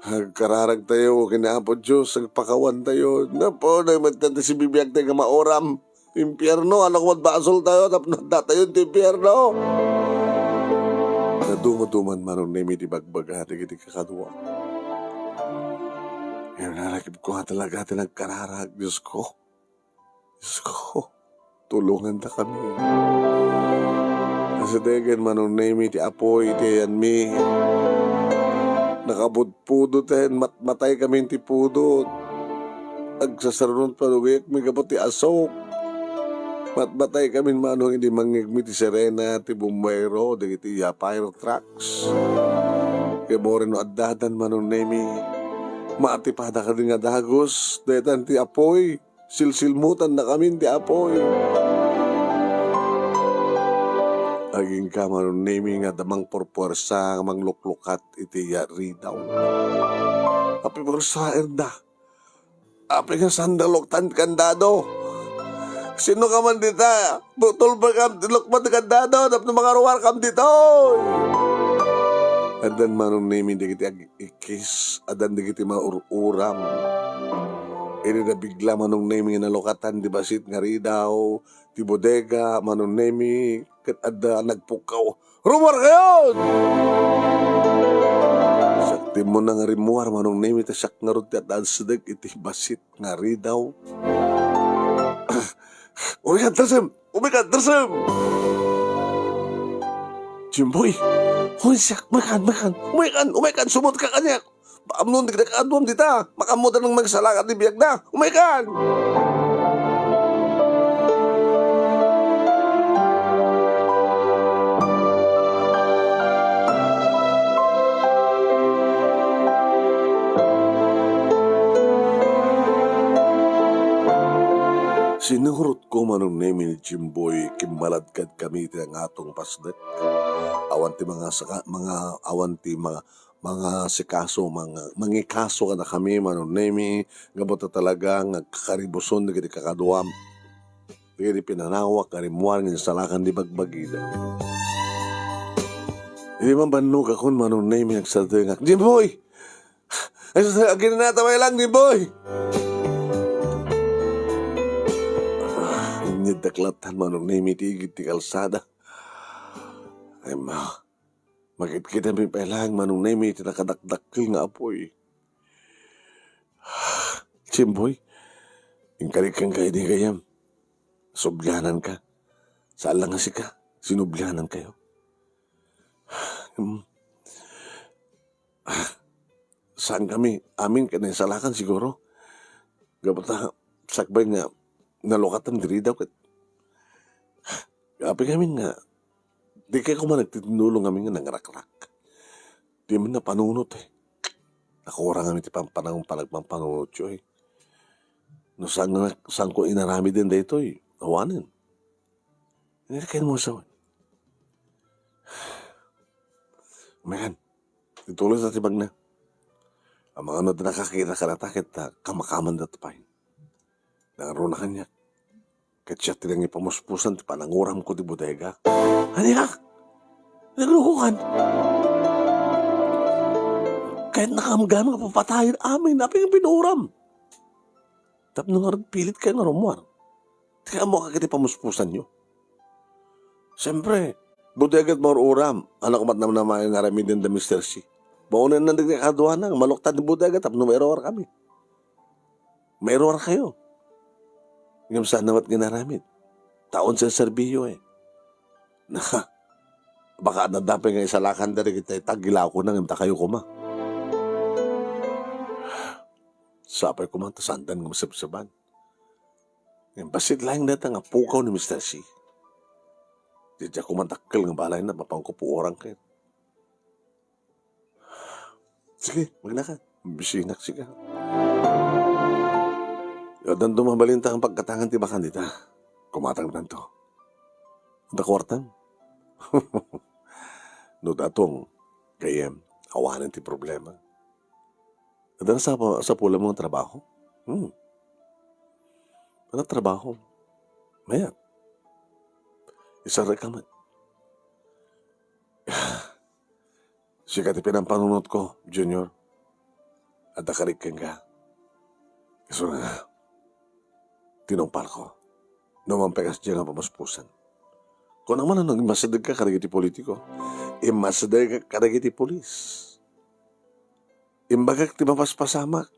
Agkararagtayo ken Apo Dios, agpakawantayo. Napuno met ti sibibiagtayo nga mauram. Impierno, ania koma ti basoltayo tapno addatayon ti impierno? Nadumaduman, Manong Nemi, ti bagbaga dagiti kakadua. Ngem nalakipko nga talaga ti nagkararag, Diosko. Diosko, tulongandakami. Asidegen, Manong Nemi, ti apuy iti ayanmi. Nakapudpudoten, matmataykamin ti pudot. Agsasarunot panagikmi gapu ti asok. Matmataykamin, Manong, idi mangngegmi ti sirena ti bumbero dagiti fire trucks. Ngem uray no addadan, Manong Nemi, maatipada kadi nga dagus, daytan ti apuy. Silsilmutannakamin ti apuy. Agingga, Manong Nemi, nga adda mangpurpuersa nga mangluklukat iti ya-, ridaw. Apay puersaenda? Apay nga saan da luktan kandado? Sino ka man dita? Butol ba kam ti lukmat kandado tapno mangaruar kam ditoy? Addan, Manong Nemi, dagiti ag-ikkis, addan dagiti maur-uram. Idi nabigla, Manong Nemi, nga nalukatan ti bassit nga ridaw, ti bodega, Manong Nemi, ket adda nagpukkaw, "Rummuar kayon!" Siak ti immuna nga rimmuar, Manong Nemi, ta siak ngarud ti adda asideg iti bassit nga ridaw. "Umaykan, Tersem! Umaykan, Tersem!" "Jimboy! Uy, siak! Umaykan! Umaykan! Umaykan! Umaykan! Sumurotkan kaniak! Amnon dagiti kaaduam dita, makaammoda nga magsalakan ti biagda. Umaykan!" Sinurotko, Manong Nemi, ni Jimboy, kimmaladkadkami iti nangatong pasdek. Awan ti mga saka-, mga, awan ti mga mangasikaso, manga-, mangikaso kadakami, Manong Nemi, gapu ta talaga nga agkakaribuson dagiti kakaduam. Dagiti pinanawak nga rimmuar nga insalakan ti bagbagida. Idi mabannogakon, Manong Nemi, agsadengak, "Jimboy! Ay, sus, aginanata pay lang, Jimboy!" Inyaddak lattan, Manong Nemi, ti igid ti kalsada. Ay, ma-, Makitkitami pay laeng, Manong Nemi, iti nakadakdakkel nga apuy. "Jimboy, inkari kenka idi gayyem. Subliananka. Saan la nga sika, sinublianankayo." Hmm. "Saankami amin ket naisalakan siguro. Gapu ta sakbay nga nalukatan diri daw ket apay ngamin nga di kay koma nagtitinulong amin nga nangrakrak. Di man napanunot eh. Nakurang amin ti pampanang panagpampanunotyo eh. No saan nga, saanko inaramiden daytoy, awanen." Ania ti kayatmo sawen? Umaykan, ituloyta ti bagna. Amangan no adda nakakita kadata ket, ah, kamakamanda pay. Nangruna kaniak. Ket siak ti nangipamuspusan ti pananguramko ti bodega. Ania? Nagrukokan? Kayat nakaamgam nga papatayen amin. Apay nga binuram? Tapno ngarud pilitkayo nga rummuar. Ti ammoak iti pamuspusanyo. Siyempre, bodega ti maur-uram. Ania koma ti namnama nga aramiden da Mister C? Baonen dagiti kakaduana nga maluktan ti bodega tapno mairuarkami. Mairuarkayo. Ngem saan met nga inaramid. Taon sa serbiyo eh. Naka, baka adda pay nga isalakanda dagiti tagilawkona ngem dakayo koma. Sapay koma ta saanda nga masebseban. Ngem bassit laeng dayta nga pukaw ni Mister C. Diay koma dakkel nga balayna, mapanko puoran ket. Sige, magnaka. Bisinak sika. Addanto mabalinta nga pagkatangan ti bakan dita. Kumatangtanto. Adda kuartam? No datong, gayyem, awanen ti problema. Adda nasapa-, sapulanmo nga trabaho? Hmm. Adda trabaho. Mayat. Isarrek ka met. Sika ti pinampanunotko, Junior. Adda karik kenka. Isu nga, tinungpalko. No mangpegas diay nga pamuspusan. Kunam man no immasidegka kadagiti politiko. Immasidegka kadagiti pulis. Imbagak ti mapaspasamak.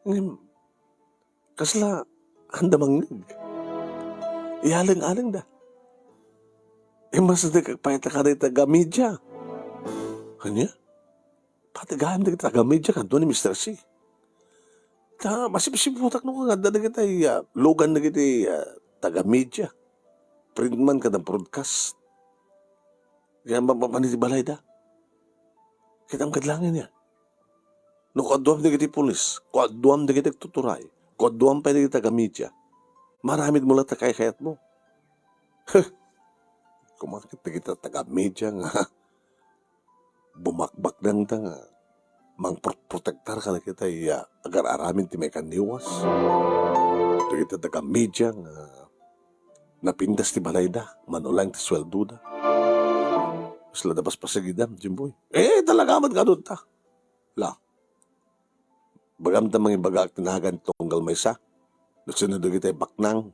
Ngem, kasla, anda mangngeg. Ialeng-alengda. Immasidegak pay ta kadagiti taga-media. Ania? Pati gayam dagiti taga-media kadua ni Mister C. Ta, masipsiputak no nga adda dagiti, ah, lugan dagiti, ah, taga-media. Printman kada broadcast. Kaya mapapan iti balayda. Kitam kad langit ya. No, kuaduam dagiti pulis, kuaduam dagiti agtuturay, kuaduam pay dagiti taga-media. Maramid mo latta kaykayatmo. Huh! Kumakit dagiti taga-media nga bumakbaknangda nga mangprotektar kadagiti, ah, agar-aramid ti maikanniwas. Dagiti taga-media nga napintas ti balayda, manulaeng ti sueldoda. Kasla da paspasagidam, Jimboy. Eh, talaga met nga adunta. La. Bagam ta mangibagaak ti nagan ti tunggal maysa. No sino dagiti baknang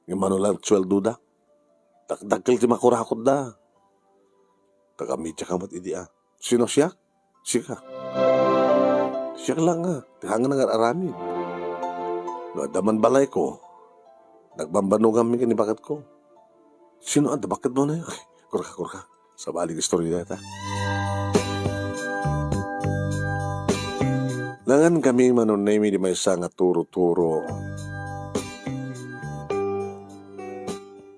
nga manulaeng sueldoda. Dakdakkel ti makurakotda. Taga-media ka met idi, ah. Sino siak? Sika. Siak la nga, ti hangan nga aramid. No adda man balayko, nagbambanuganmi ken ni baketko. Sino adda baketmo na? Ay, kurka, kurka. Sabali nga istorya dayta. Nangan kami, Manong Nemi, di maysa nga turo-turo.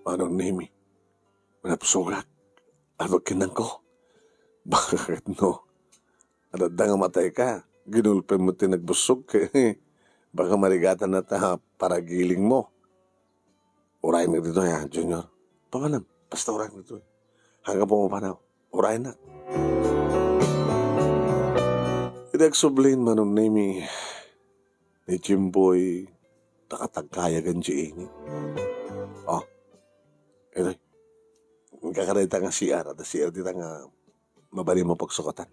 Manong Nemi, manapsugak. Ano kinangko? Bakit no? Adda nga matay ka. Ginulpem mo ti nagbussog. Baka marigatan na ta paragiling mo. Uray na ditoy, ha, Junior. Papanam, basta uray na ditoy. Hanggang pumapanaw, uray na. Idi agsublin, Manong Nemi, ni Jimboy, nakatagkayagan di init. Oh, itoy. Kakadayta nga C R, adda C R dita nga mabalin mo pagsukatan.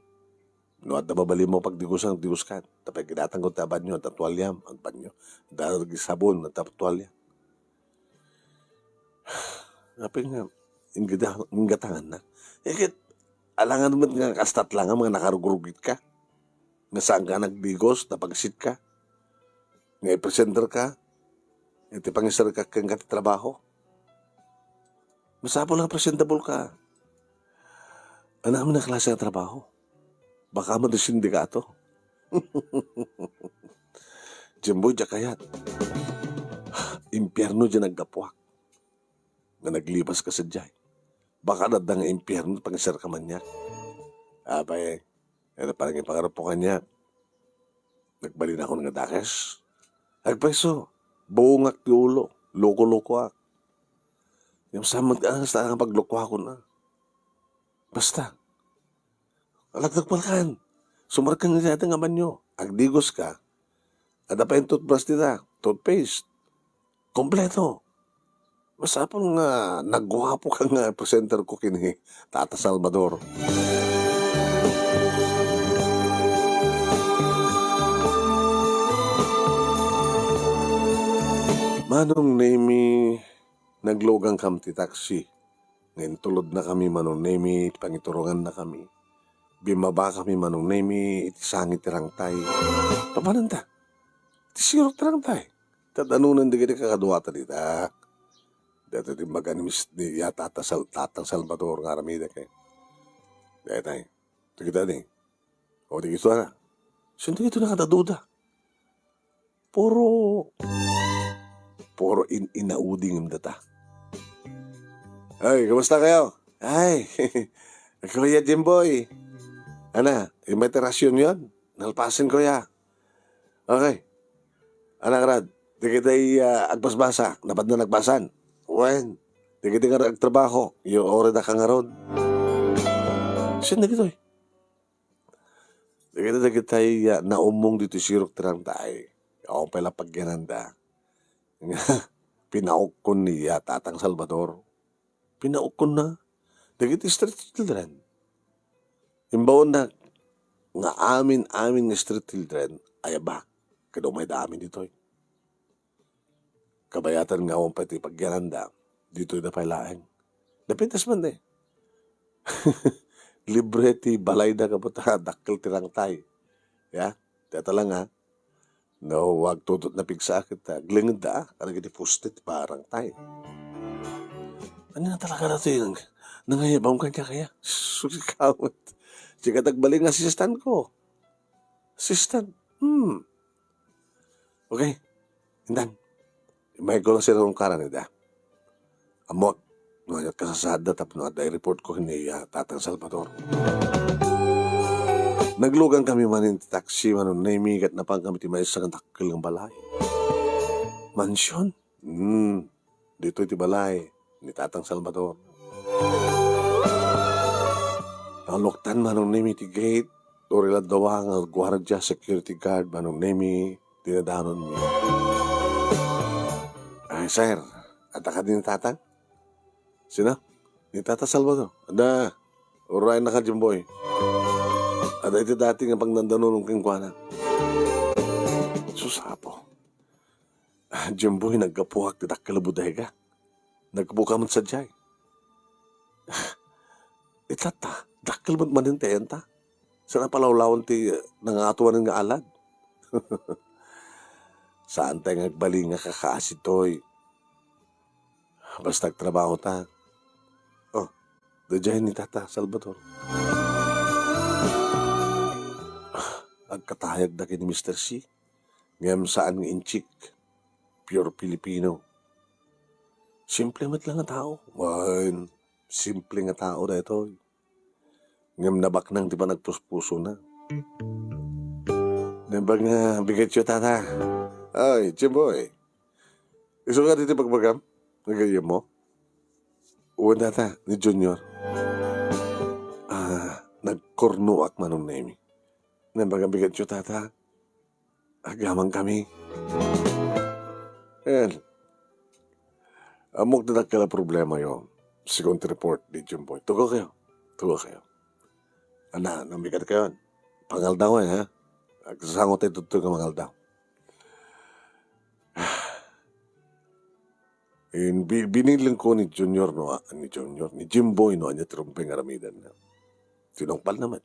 No adda mabalin mo pagdigusan, diguskan. Tapay ginatang ko ta banyo, adda tualiam, agbanyo. Adda sabon, adda tualia. Apay nga, inggata-, inggatangan na. Eh, ket, alangan met nga kastat lang nga mga nakarugrugit ka. Nga saan ka nagdigos, napagsit ka. Nga ipresenter ka, iti pangisar ka ken ka ti trabaho. Masapul nga presentable ka. Ania man a klase nga trabaho? Baka man ti sindikato. Jimboy, diak kayat. Impierno diay naggapuak. Nga naglipas ka sadiay. Baka adda nga impierno, pangisar ka man niya. Apay, ita pa lang ipangarap ko kaniak. Nagbalin ako nga dakes. Agpayso, buongak ti ulo, loko-lokoak. Ngem saan met kasta nga paglokoakon a. Basta, alagdagpalkan. Sumarkan nga dayta nga banyo. Agdigos ka. Adda pay toothbrush dita, toothpaste. Kompleto. Masapul nga nagguapo ka nga presenter ko ken ni Tata Salvador. Manong Nemi, naglugankam ti taksi. Nga intulodnakami, Manong Nemi, pangiturongannakami. Bimmabakami, Manong Nemi, iti sangit ti rangtay. Papananta? Ti sirok ti rangtay. Tadanunan dagiti kakaduata dita. Dayta ti imbaga ni Mis-, ni ya Tata Sal-, Tatang Salvador nga aramidek, eh. Dayta, eh. Dagita ni. O, dagito na. Sino dagito nakadaduda? Puro, puro in-inaudi ngem data. Ay, kumusta kayo? Ay, Kuya Jimboy. Ana, imbay ti rasyonyon? Nalpasen, Kuya. Okay. Anak rad, dagitay, ah, agbasbasa, napad na nagbasan. Wen, dagitay nga agtrabaho, yo, ore da ka ngarud. Sino dagitoy? Dagiti dagitay, ah, naumong ditoy sirok ti rangtay. Awan pay la pagyananda. Nga pinaukkon ni, ah, Tatang Salvador. Pinaukkon na. Dagiti street children. Imbaonna nga amin-amin nga street children, ayaba. Kada umayda amin ditoy. Kabayatan nga awan pay ti pagyananda, ditoy da pay laeng. Napintas man, eh. Libre ti balayda, kaputa, dakkel ti rangtay. Ya, dayta lang, ha. No, agtutut na pigsa, ket, ah, aglenged da, ah, kadagiti poste ti parangtay. Ania talaga daytoy, nang-, nangayabam kaniak, kaya? Sus, kawet. Sika ti agbalin nga assistant ko. Assistant? Hmm. Okay. Intan. Imbay ko lang sila rungkaran ida. Ammok, no, ania ti kasasaadda tapno adda i-report ko ni, ah, Tatang Salvador. Naglugan kami manen ti taksi, Manong Nemi, ket napan kami ti maysa nga dakkel nga balay. Mansion? Hmm. Ditoy ti balay ni Tatang Salvador. Naluktan Manong Nemi ti gate, uray la dua nga guardia, security guard, Manong Nemi, ti nadanonmi. "Ay, sir, adda kadi ni Tata?" "Sino?" "Ni Tata Salvador." "Adda, urayna ka, Jimboy. Adda iti dati nga pagnandanonmo kenkuana." Sus, Apo. "Jimboy, naggapuak ti dakkel a bodega. Naggapuak met sadiay." "Itatta, dakkel met manen ti ayanta. Saan a palawlawen ti, eh, nangatoanen nga alad." "Saantay nga agbalin nga kakaasi toy. Basta agtrabaho ta." "Oh, daydiay ni Tata Salvador." Agkatayag dagiti Mister C, ngem saan nga Intsik. Pure Filipino. Simple met la nga tao. Wen, simple nga tao daytoy. Ngem nabaknang ti panagpuspusona. "Naimbag nga bigatyo, Tata." "Ay, Jimboy. Isu nga ditoy bagbagam? Nagayyemmo?" "Wen, Tata, ni Junior." "Ah, nagkurnoak, Manong Nemi." "Naimbag nga bigatyo, Tata. Agyamankami." Ayan. "Ammok ti dakkel a problemayo. Segun ti report ni Jimboy." "Tugaw kayo. Tugaw kayo." "Ana, namikat kayo. Pangaldaw, eh, ha? Agsasango tayo ditoy nga mangaldaw." In, bi-, binilin ko ni Junior, no, ah, ni Junior, ni Jimboy, no, ania ti rumbeng nga aramidenna. Tinungpalna met.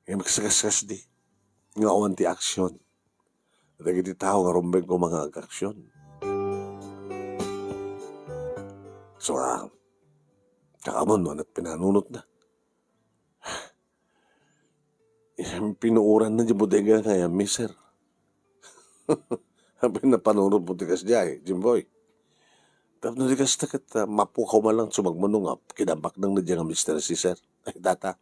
Ngem kaskasdi nga awan ti aksyon dagiti tao nga rumbeng koma nga agaksion. So, ah, kaamon no ania ti pinanunotna. Pinuoranna ti bodega nga ayanmi, sir. Apay napanunotmo ti kasdiay, Jimboy? Tapno di kasta ket, ah, mapukaw man lang sumagmamano nga kinabaknang na diay nga Mister C, sir. Ay, Tata.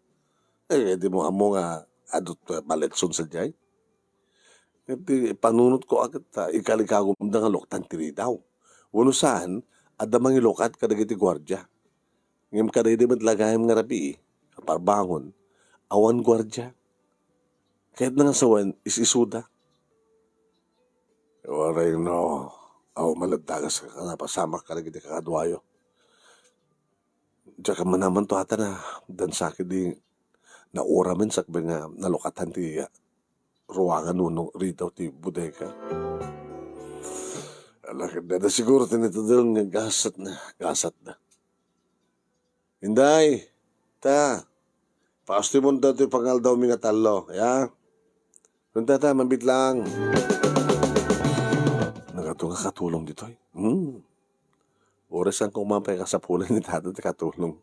Eh, di mo ammo nga adut, ah, maletson sadiay? Ket ti panunotko a ket, ah, ikalikagumda nga luktan ti ridaw. Wenno saan, adda mangilukat kadagiti guardia. Ngem kadaydi met la gayam nga rabii, kaparbangon, awan guardia. Kayatna nga sawen, is-isuda. Uray no, awan met la dagas a napasamak kadagiti kakaduayo. Diak manamanto ata na, dan sakit di nauramen sakbay nga nalukatan ti ruangan wenno ridaw ti bodega. Ala, ket dayta siguro ti natudong nga gasatna, gasatda. Inday, ta, paustimon daw ti pangaldawmi nga tallo, ya? Kunta ta, mabit lang. Nagato nga katulong ditoy. Hmm. Oras ang kumapay kasapulan ni Tata ti katulong.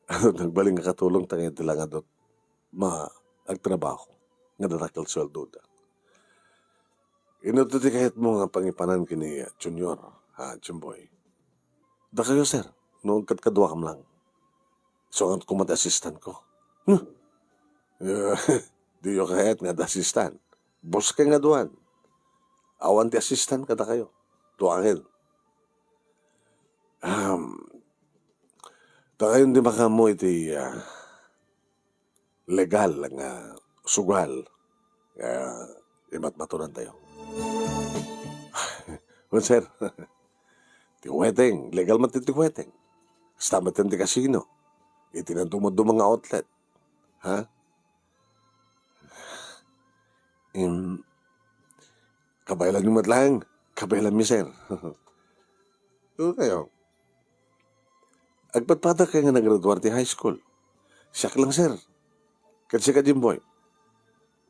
Ano, nagbaling nga katulong ta nga iti lang adot ma-, agtrabaho nga dadakkel sueldoda. Ino ti kayatmo nga pangipanan ken ni Junior, ha, Jimboy? Dakayo, sir, no, agkadkaduakam lang. Isu nga koma ti assistant ko. Huh? Eh, diyo kayat nga adda assistant? Boss ka nga duan. Awan ti assistant kadakayo. Duangen. Um, dakayon ti makaammo iti, ah, legal nga sugal nga imatmatonantayo. Wen, sir, ti weteng, legal met ti weteng. Kasta met ti kasino. Iti naduma-duma nga outlet. Ha? Im, kabaelanyo met laeng. Kabaelanmi, sir. Tugaw kayo. Agpadpadakay nga nagraduar ti high school. Siak lang, sir. Ket sika, Jimboy?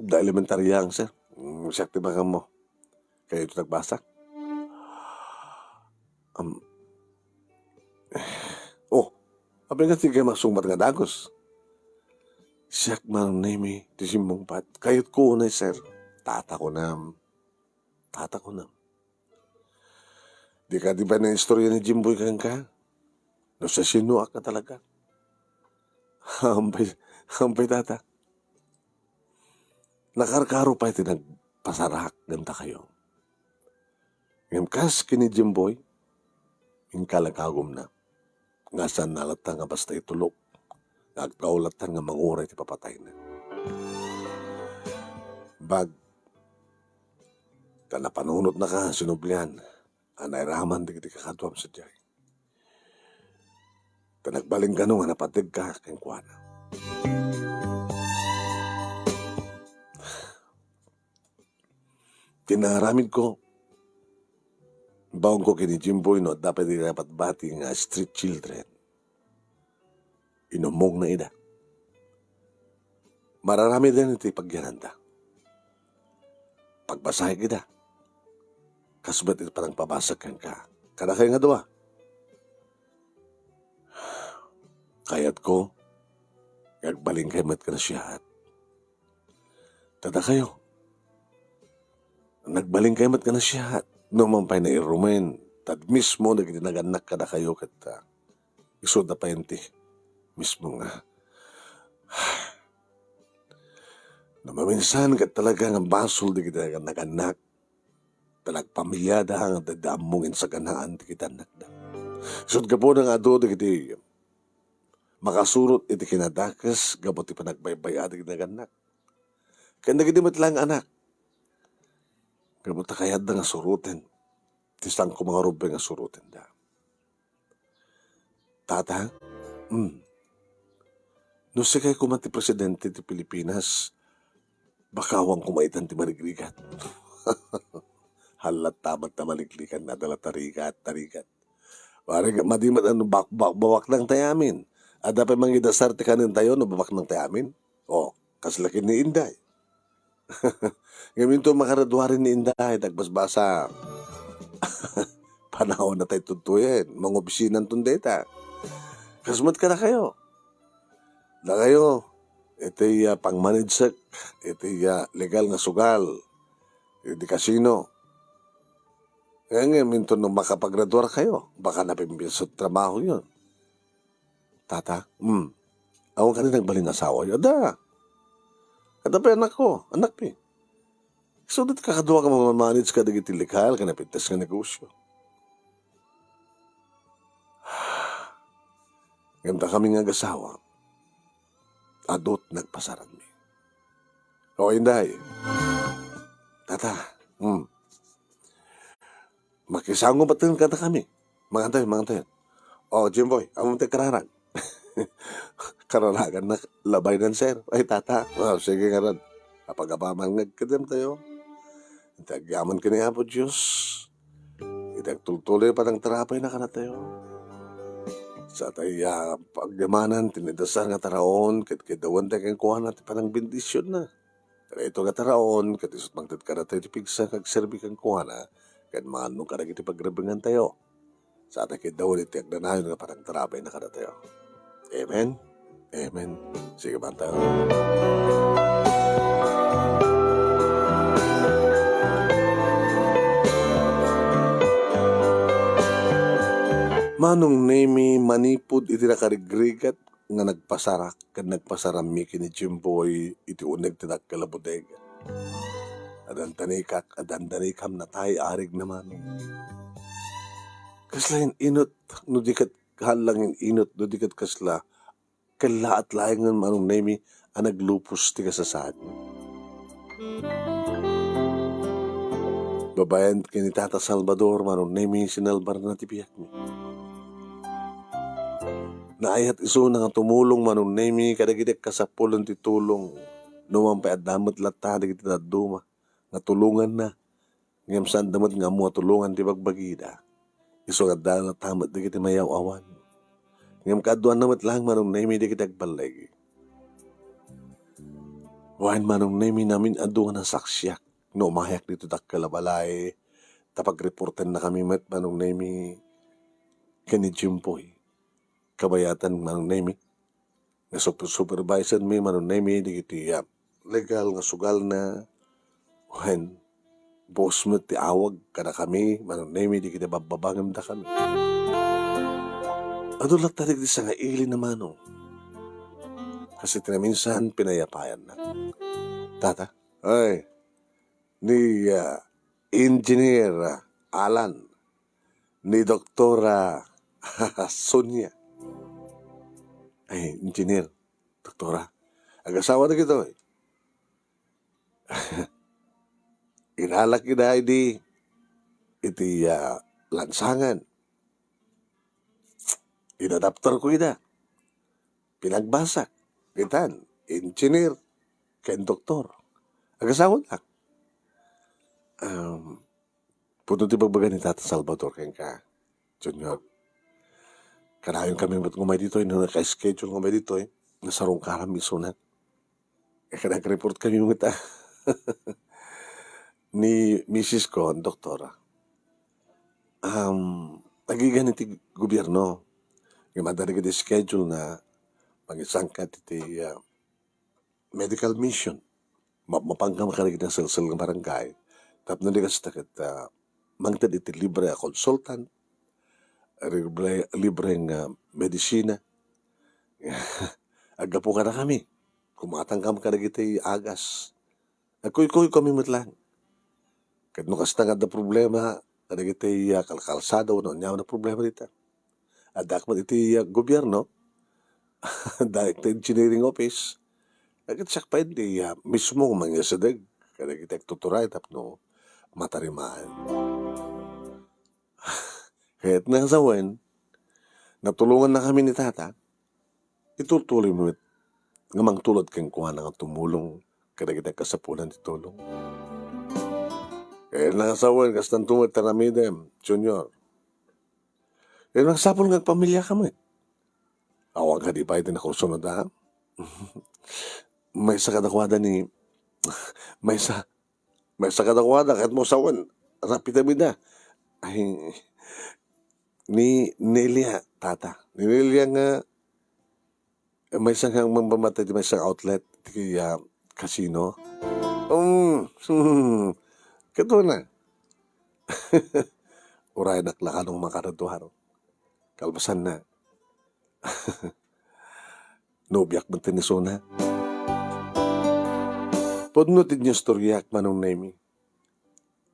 Da elementarya lang, sir. Mm, siak ti makaammo. Kayo ti nagbasa? Am, oh, apay nga ti kayo maksungbat nga dagus? Siak, Manong Nemi, ti simmungpat. Kayatko unay, sir. Tata kunam. Tata kunam. Di kadi pay naistorya ni Jimboy kenka? No sasinoak nga talaga? Hampay, hampay, Tata. Nakarkaro pay ti nagpasarak ken dakayo. Ngem kas ken ni Jimboy, inkalagagumna. nga saanna latta nga basta itulok, nga agtao latta nga manguray ti papatayna. Bag, ta napanunotnaka sinublian a nairaman dagiti kakaduam sadiay. Ta nagbalin kano nga napategka kenkuana. Ti naaramidko, baonko ken ni Jimboy no adda pay dagiti nabatbati nga street children. Inummongna ida. Mararamiden iti pagyananda. Pagbasahek ida. Kas met iti panangpabasek kenka. Kadakayo nga dua. Kayatko, nga agbalinkayo met kanasiaat. Ta dakayo, nagbalinkayo met kanasiaat. No man pay nairumen, ta mismo dagiti nagannak kadakayo ket, ah, isuda pay ti mismo nga. No maminsan ket talaga nga basol dagiti nagannak, ta nagpamiliada nga adda ammo nga insaganaan dagiti annakda. Isut' gapuna nga adu dagiti makasurot iti kinadakes gapu ti panagbaybay-a dagiti nagannak. Ken dagiti met laeng anak, gapu ta kayatda nga suroten ti sangko nga rumbeng nga surotenda. Tata, mm, no sikay koma ti presidente ti Pilipinas, baka awan koma itan ti marigrigat. Halat tamat ta maligrigan, adda la tarigat, tarigat. Waray, madi met ano, bak-, bak-, babaknang tayo amin. Adda pay mangidasar ti kanentayo no babaknang tayo amin? O, kasla ken ni Inday. Ngem inton makaraduari ni Inday, dagbasbasa. Panawan na tayo tudtuyen, mangobsinanton dayta. Kas met kadakayo. Dakayo, iti, ah, pangmanagek, iti, ah, legal nga sugal, iti kasino. Ngem inton no makapagraduar kayo, baka napimpiso ti trabaho yon. Tata, hmm. Awan kadi nagbalin asawa yo? Adda. Adda pay anak ko, anak pi. So, dagiti kakadua nga mamamanage kadagiti legal ken napintas nga negosyo. Ngem dakami nga agasawa, adut nagpasaranmi. O, Inday. Tata, hmm. Makisango baten kadakami. Mangantayon, mangantayon. O, Jimboy, ammom ti kararag? Kararaganna, labay nan, sir. Ay, tata. O, sige ngarud. Apagapaman nga agkedem tayo. Iti agyaman ken ni Apo Dios. Iti agtultuloy panangtarapayna kadatayo. Sa tayo, ah, pagyamanan ti naidasar nga taraon, ket kiddawan tayo kenkuana ti panangbendisionna. Daytoy nga taraon, ket isut' mangted kadatayo ti pigsa nga agserbi kenkuana, ken maannong kadagiti pagrebengan tayo. Sa ta kiddawan iti agnanayon nga panagtarabay na kadatayo. Amen? Amen. Sige, bantayo. Manong Nemi, manipud iti nakarigrigat, nga nagpasarak ken nagpasarammi ken ni Jimboy iti uneg ti dakkel a bodega. Adandanikak, adandanikam natay arigna, Manong. Kasla in-inut no di ket hallang in-inut no di ket kasla kellaat laengen, Manong Nemi, a naglupos ti kasasaadmi. Babaen ken ni Tata Salvador, Manong Nemi, sinalbarna ti biagmi. Naayat isuna nga tumulong, Manong Nemi, kadagiti agkasapulen ti tulong. No man pay adda met latta dagiti dadduma nga tulonganna, ngem saanda met nga ammo a tulongan ti bagbagida. Isu nga adda latta met dagiti mayaw-awan. Ngem kaaduanna met laeng, Manong Nemi, dagiti agballig. Wen, Manong Nemi, namin adu nga nasaksiak no umayak ditoy dakkel a balay, ta pagreportennakami met, Manong Nemi, ken ni Jimboy. Kabayatan, Manong Nemi, nga super-, supervisormi, Manong Nemi, dagiti, ah, legal nga sugalna, wen, boss met ti awag kadakami, Manong Nemi, dagiti babbabangem dakami. Adu latta dagiti sangaili na, Manong. Kasi ti naminsan, pinayapayanna. Tata? Ay, ni, ah, Engineer, ah, Alan, ni Doktora Sonia. ay, engineer, doktora. Agasawa dagitoy. Inalak ida idi iti, ah, lansangan. Inadapter ko ida. Pinagbasak. Itan, engineer, ken doktor. Agasawanak. Um, Pudno ti bagbaga ni Tata Salvador kenka, Junior. Kanayon kami met nga umay ditoy, no naka-schedule nga umay ditoy, nasarungkaran mi isuna. Ket nag-report kami met, ah, ni misis ko, doktora. Um, agigan iti gobierno, nga madari iti schedule na mangisangkat iti, ah, medical mission. Mapmapankam kadagiti naselseleng nga barangay tapno di kasta ket, ah, mangted iti libre a consultant, libre, libre nga medisina. Aggapu kadakami, kumatangkam kadagiti agas. Agkuykuy kami met laeng. Ket no kasta nga adda problema kadagiti, ah, kalkalsada wenno ania a problema dita, addaak met iti, ah, gobierno, adda iti engineering office. Ket siak pay ti, ah, mismo nga mangisideg kadagiti agtuturay tapno matarimaan. Ket nasawen, natulongannakami ni Tata, itultuloy met nga mangtulod kenkuana nga tumulong kadagiti agkasapulan ti tulong. Ket nasawen, kastanto met ti aramidem, Junior. Ket nagsapul nga agpamiliaka met. Awan kadi pay ti nakursunada? Maysa kadakuada ni, maysa, maysa kadakuada, ket mo sawen, rapidam ida. Ay, ni Nelia, Tata. Ni Nelia nga, eh, maysa nga mangpamati ti maysa nga outlet, ti, ah, casino. Um, hmm, ket una. Urayenak la kano nga makagraduar. Kalpasanna, nobiak met ni isuna. Pudno ti inistoriak, Manong Nemi.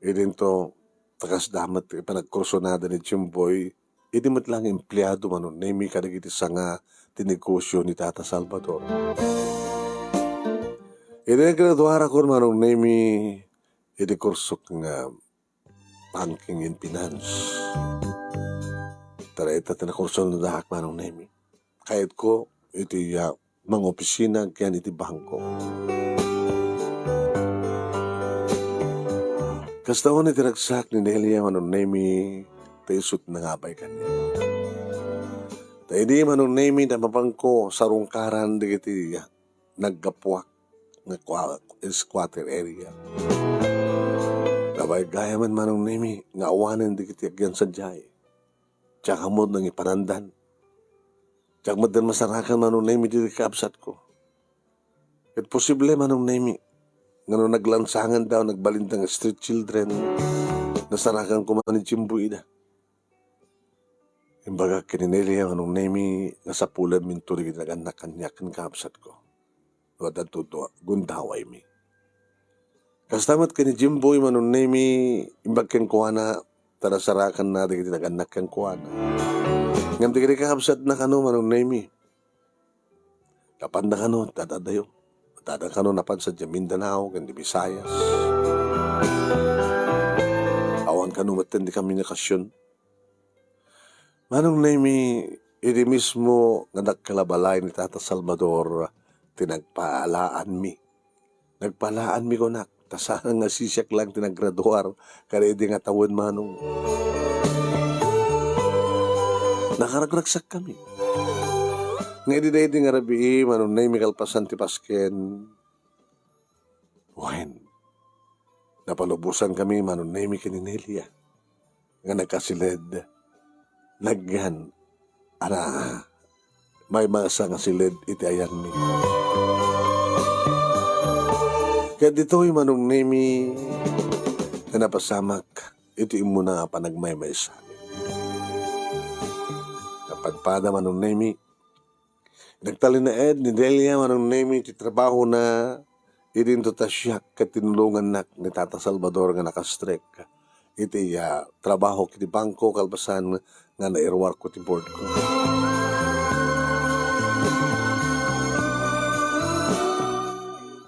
Idinto, ta kasda met ti panagkursunada ni Jimboy, idi met laeng empleado, Manong Nemi, kadagiti sanga ti negosio ni Tata Salvador. Idi naggraduarakon, Manong Nemi, iti kursok nga banking and finance. Ta dayta ti nakursunadaak, Manong Nemi. Kayatko iti, ah, mangopisina ken iti bangko. Kasta unay ti ragsak ni Nelia, Manong Nemi, ta isut' nangabay kaniak. Ta idi, Manong Nemi, napapangko sarungkaran dagiti, ah, naggapuak nga kua-, squatter area. Nabay gayam, Manong Nemi, nga awanen dagiti agyan sadiay. Diak ammo no nangiparandan. Diak met den masarakan, Manong Nemi, dagiti kakabsatko. Ket posible, Manong Nemi, nga no naglansanganda o nagbalinda nga street children, nasarakan koma ni Jimboy ida. Imbagak ken ni Nelia, Manong Nemi, nga sapulenminto dagiti nagannak kaniak ken kakabsatko. No addanto, gundawaymi. Kasta met ken ni Jimboy, Manong Nemi, imbag kenkuana, ta nasarakanna dagiti nagannak kenkuana. Ngem dagiti kakabsatna kano, Manong Nemi, napanda kano, adda adayo. Adda kano napan sadiay Mindanao, ken di Visayas. Awan kano metten ti komunikasion. Manong Nemi, idi mismo nga dakkel a balay ni Tata Salvador ti nagpaalaanmi. Nagpaalaanmi, kunak, ta saan nga sisiak laeng ti naggraduar kada idi nga tawen, Manong. Nakaragragsakkami. Nga idi daydi nga rabii, Manong Nemi, kalpasan ti Pasken, wen, napalubosankami, Manong Nemi, ken ni Nelia nga nagkasiled, nagyan a maymaysa nga siled iti ayanmi. Ket ditoy, Manong Nemi, nga napasamak iti immuna a panagmaymaysa. Napadpada, Manong Nemi, nagtalinaed ni Delia, Manong Nemi, ti trabahona idinto ta siak ket tinulongannak ni Tata Salvador nga nakastrek iti, ah, trabaho iti bangko kalpasan nga nairuarko ti boardko.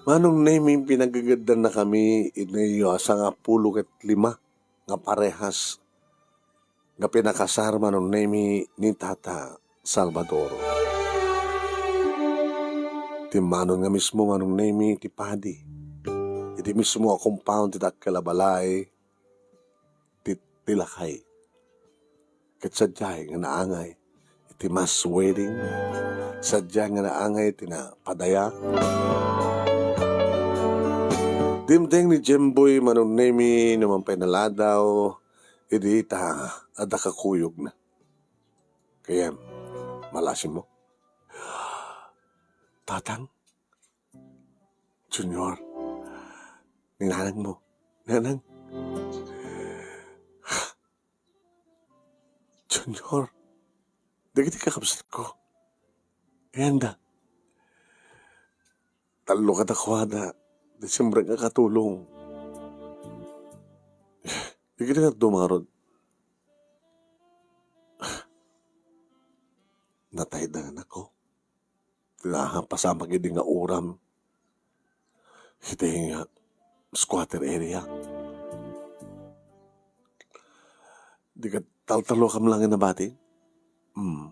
Manong Nemi, pinagagedannakami iti sangapulo ket lima nga parehas nga pinakasar, Manong Nemi, ni Tata Salvador. Timmanon nga mismo, Manong Nemi, ti padi iti mismo a compound ti dakkel a balay ti, ti lakay. Ket sadiay nga naangay iti mass wedding, sadiay nga naangay iti napadayak. Dimteng ni Jemboy, Manong Nemi, no man pay naladaw idi ta adda kakuyogna. Kayem, malasim mo? Tatang, Junior, ni nanang mo. Nanang. Junior, dagiti kakabsat ko. Ayanda. Tallo kadakuada, di simmrek nga katulong. Dagiti nga dumarod. Natayda nga nako. Ti napasamak idi nga uram iti nga squatter area. Di ket taltalokam lang nga nabati? Hmm.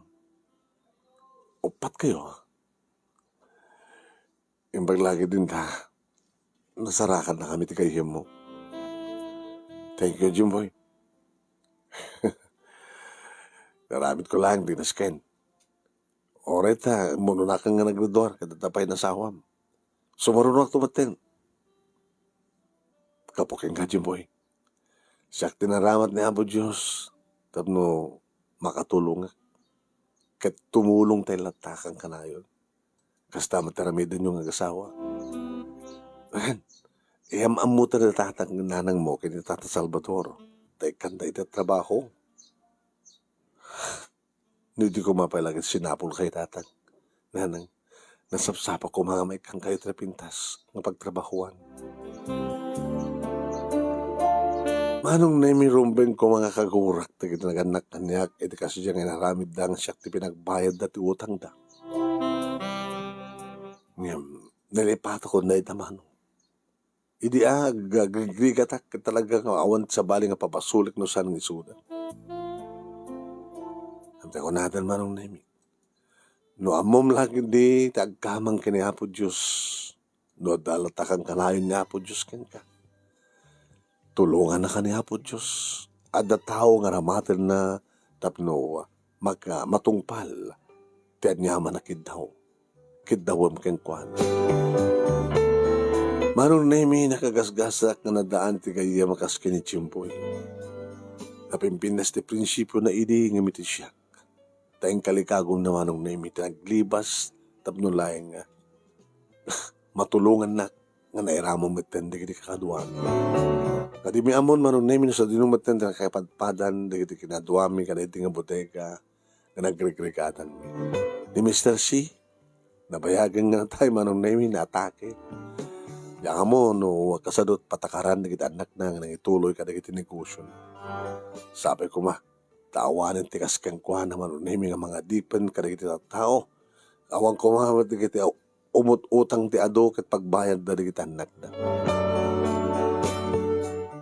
Uppat kayo. Imbag lagi din ta, nasarakan na kami ti gayyemmo. Thank you, Jimboy. Naramid ko lang, di nasken. Oray ta, mununakan nga naggraduar, ket adda pay nasawam. Sumaruno ak tumatten. Kapukin ka, Jimboy. Siak ti naramat ni Apo Dios tapno makatulongak. Ket tumulong tay lattakan kanayon. Kasta met ti aramidenyo nga agasawa. Wen, iyam-ammo ta ni tatang nanang mo ken ni Tata Salvador. Ta ikkanda iti trabaho. No, di koma pay la ket sinapul kayo, Tatang. Nanang, nasapsapak koma nga maikkan kayo ti napintas nga pagtrabahoan. Manong Nemi, rumbeng koma nga kagurak dagiti nagannak kaniak iti kasdiay nga inaramidda nga siak ti pinagbayadda ti utangda. Ngem, nalipatakon dayta, Manong. Idi ag-, agrigrigatak, ket talaga nga awan ti sabali nga pabasolek no saan nga isuda. Ket kunadan, Manong Nemi, no ammom la ketdi ti agkamang ken ni Apo Dios, no adda lattakan kanayon ni Apo Dios kenka, tulongannaka ni Apo Dios. Adda tao nga aramatenna tapno maka-, matungpal ti aniaman a kiddaw. Kiddawem kenkuana. Manong Nemi, nakagasgasak nga nadaan ti gayyem a kas ken ni Jimboy. Napimpintas ti prinsipiona idi ngem iti siak. Ta inkalikagumna, Manong Nemi, ti naglibas tapno laeng nga matulongannak nga nairamon metten dagiti kakaduami. Kadimi ammon, Manong Nemi, no sadino metten ti nakapadpadan dagiti kinaduami kadagiti nga bodega nga nagrigrigatan. Ni Mister C, nabayagen nga natay, Manong Nemi, naatake. Diak ammo no kasadot patakaran dagiti annakna nga nangituloy kadagiti negosio. Sapay koma, ta awanen ti kas kenkuana, Manong Nemi, nga mangadipen kadagiti tattao. Awan koma met dagiti umut-utang ti adu ket pagbayadda dagiti annakda.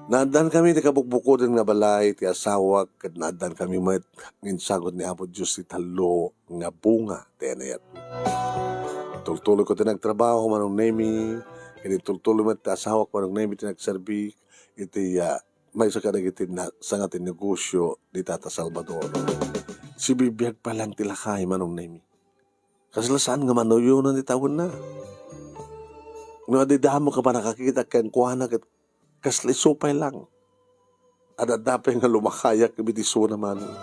Naaddankami ti kabukbukoden nga balay ti asawak ket naaddankami met nga insagut ni Apo Dios ti tallo nga bunga ti inayatmi. Tultuloyko ti nagtrabaho, Manong Nemi, ket intultuloy met ti asawak, Manong Nemi, ti nagserbi iti, ah, maysa kadagiti na-, sanga ti negosio ni Tata Salvador. Sibibiag pay lang ti lakay, Manong Nemi. Kasla saan nga manuyonan ti tawenna. No adda damo nga pannakakita kenkuana ket kasla isu pay lang. Adda pay nga lumakayak iti isuna, Manong.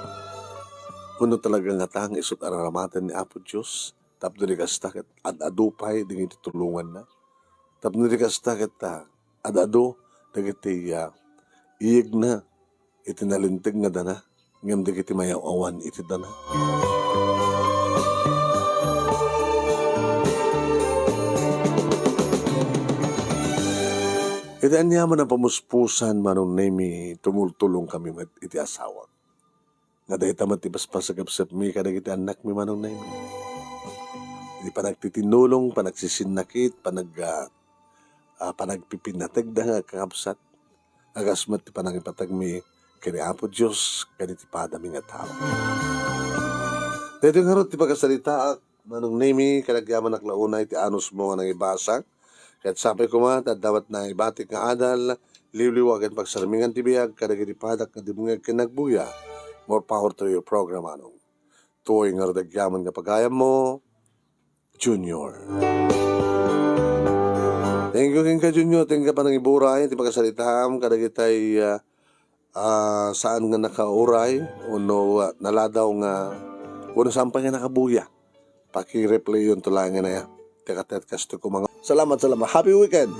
Wenno talaga ngata nga isut' araramaten ni Apo Dios tapno di kasta ket ad-adu pay dagiti tulonganna. Tapno di kasta ket, ah, ad-adu dagiti, ah, iyegna iti nalinteg nga dana, ngem dagiti mayaw-awan iti dana. Iti aniaman a pamuspusan, Manong Nemi, tumultulongkami met iti asawak. Nga dayta met ti paspasagepsepmi kadagiti annakmi, Manong Nemi. Iti panagtitinulong, panagsisinnakit, panag-, ah, a panagpipinategda nga agkakabsat, a kas met ti panangipategmi ken ni Apo Dios ken iti padami nga tao. Daytoy ngarud ti pakasaritaak, Manong Nemi, ket agyamanak la unay ti anusmo nga nangibasa. Ket sapay koma ta adda met naibatik nga adal, liwliwa ken pagsarmingan ti biag kadagiti padak nga dumngeg ken nagbuya. More power to your program, Manong. Tuoy ngarud agyaman nga pagayammo, Junior. Thank you kenka, Junior. Thank you panangiburay ti pakasaritaam kadagitay, ah, ah, saan nga nakauray wenno, ah, naladaw nga wenno saan pay nga nakabuya. Paki-replayon to laeng nga naya. Teka, tet, kasto ko mga. Salamat, salamat. Happy weekend!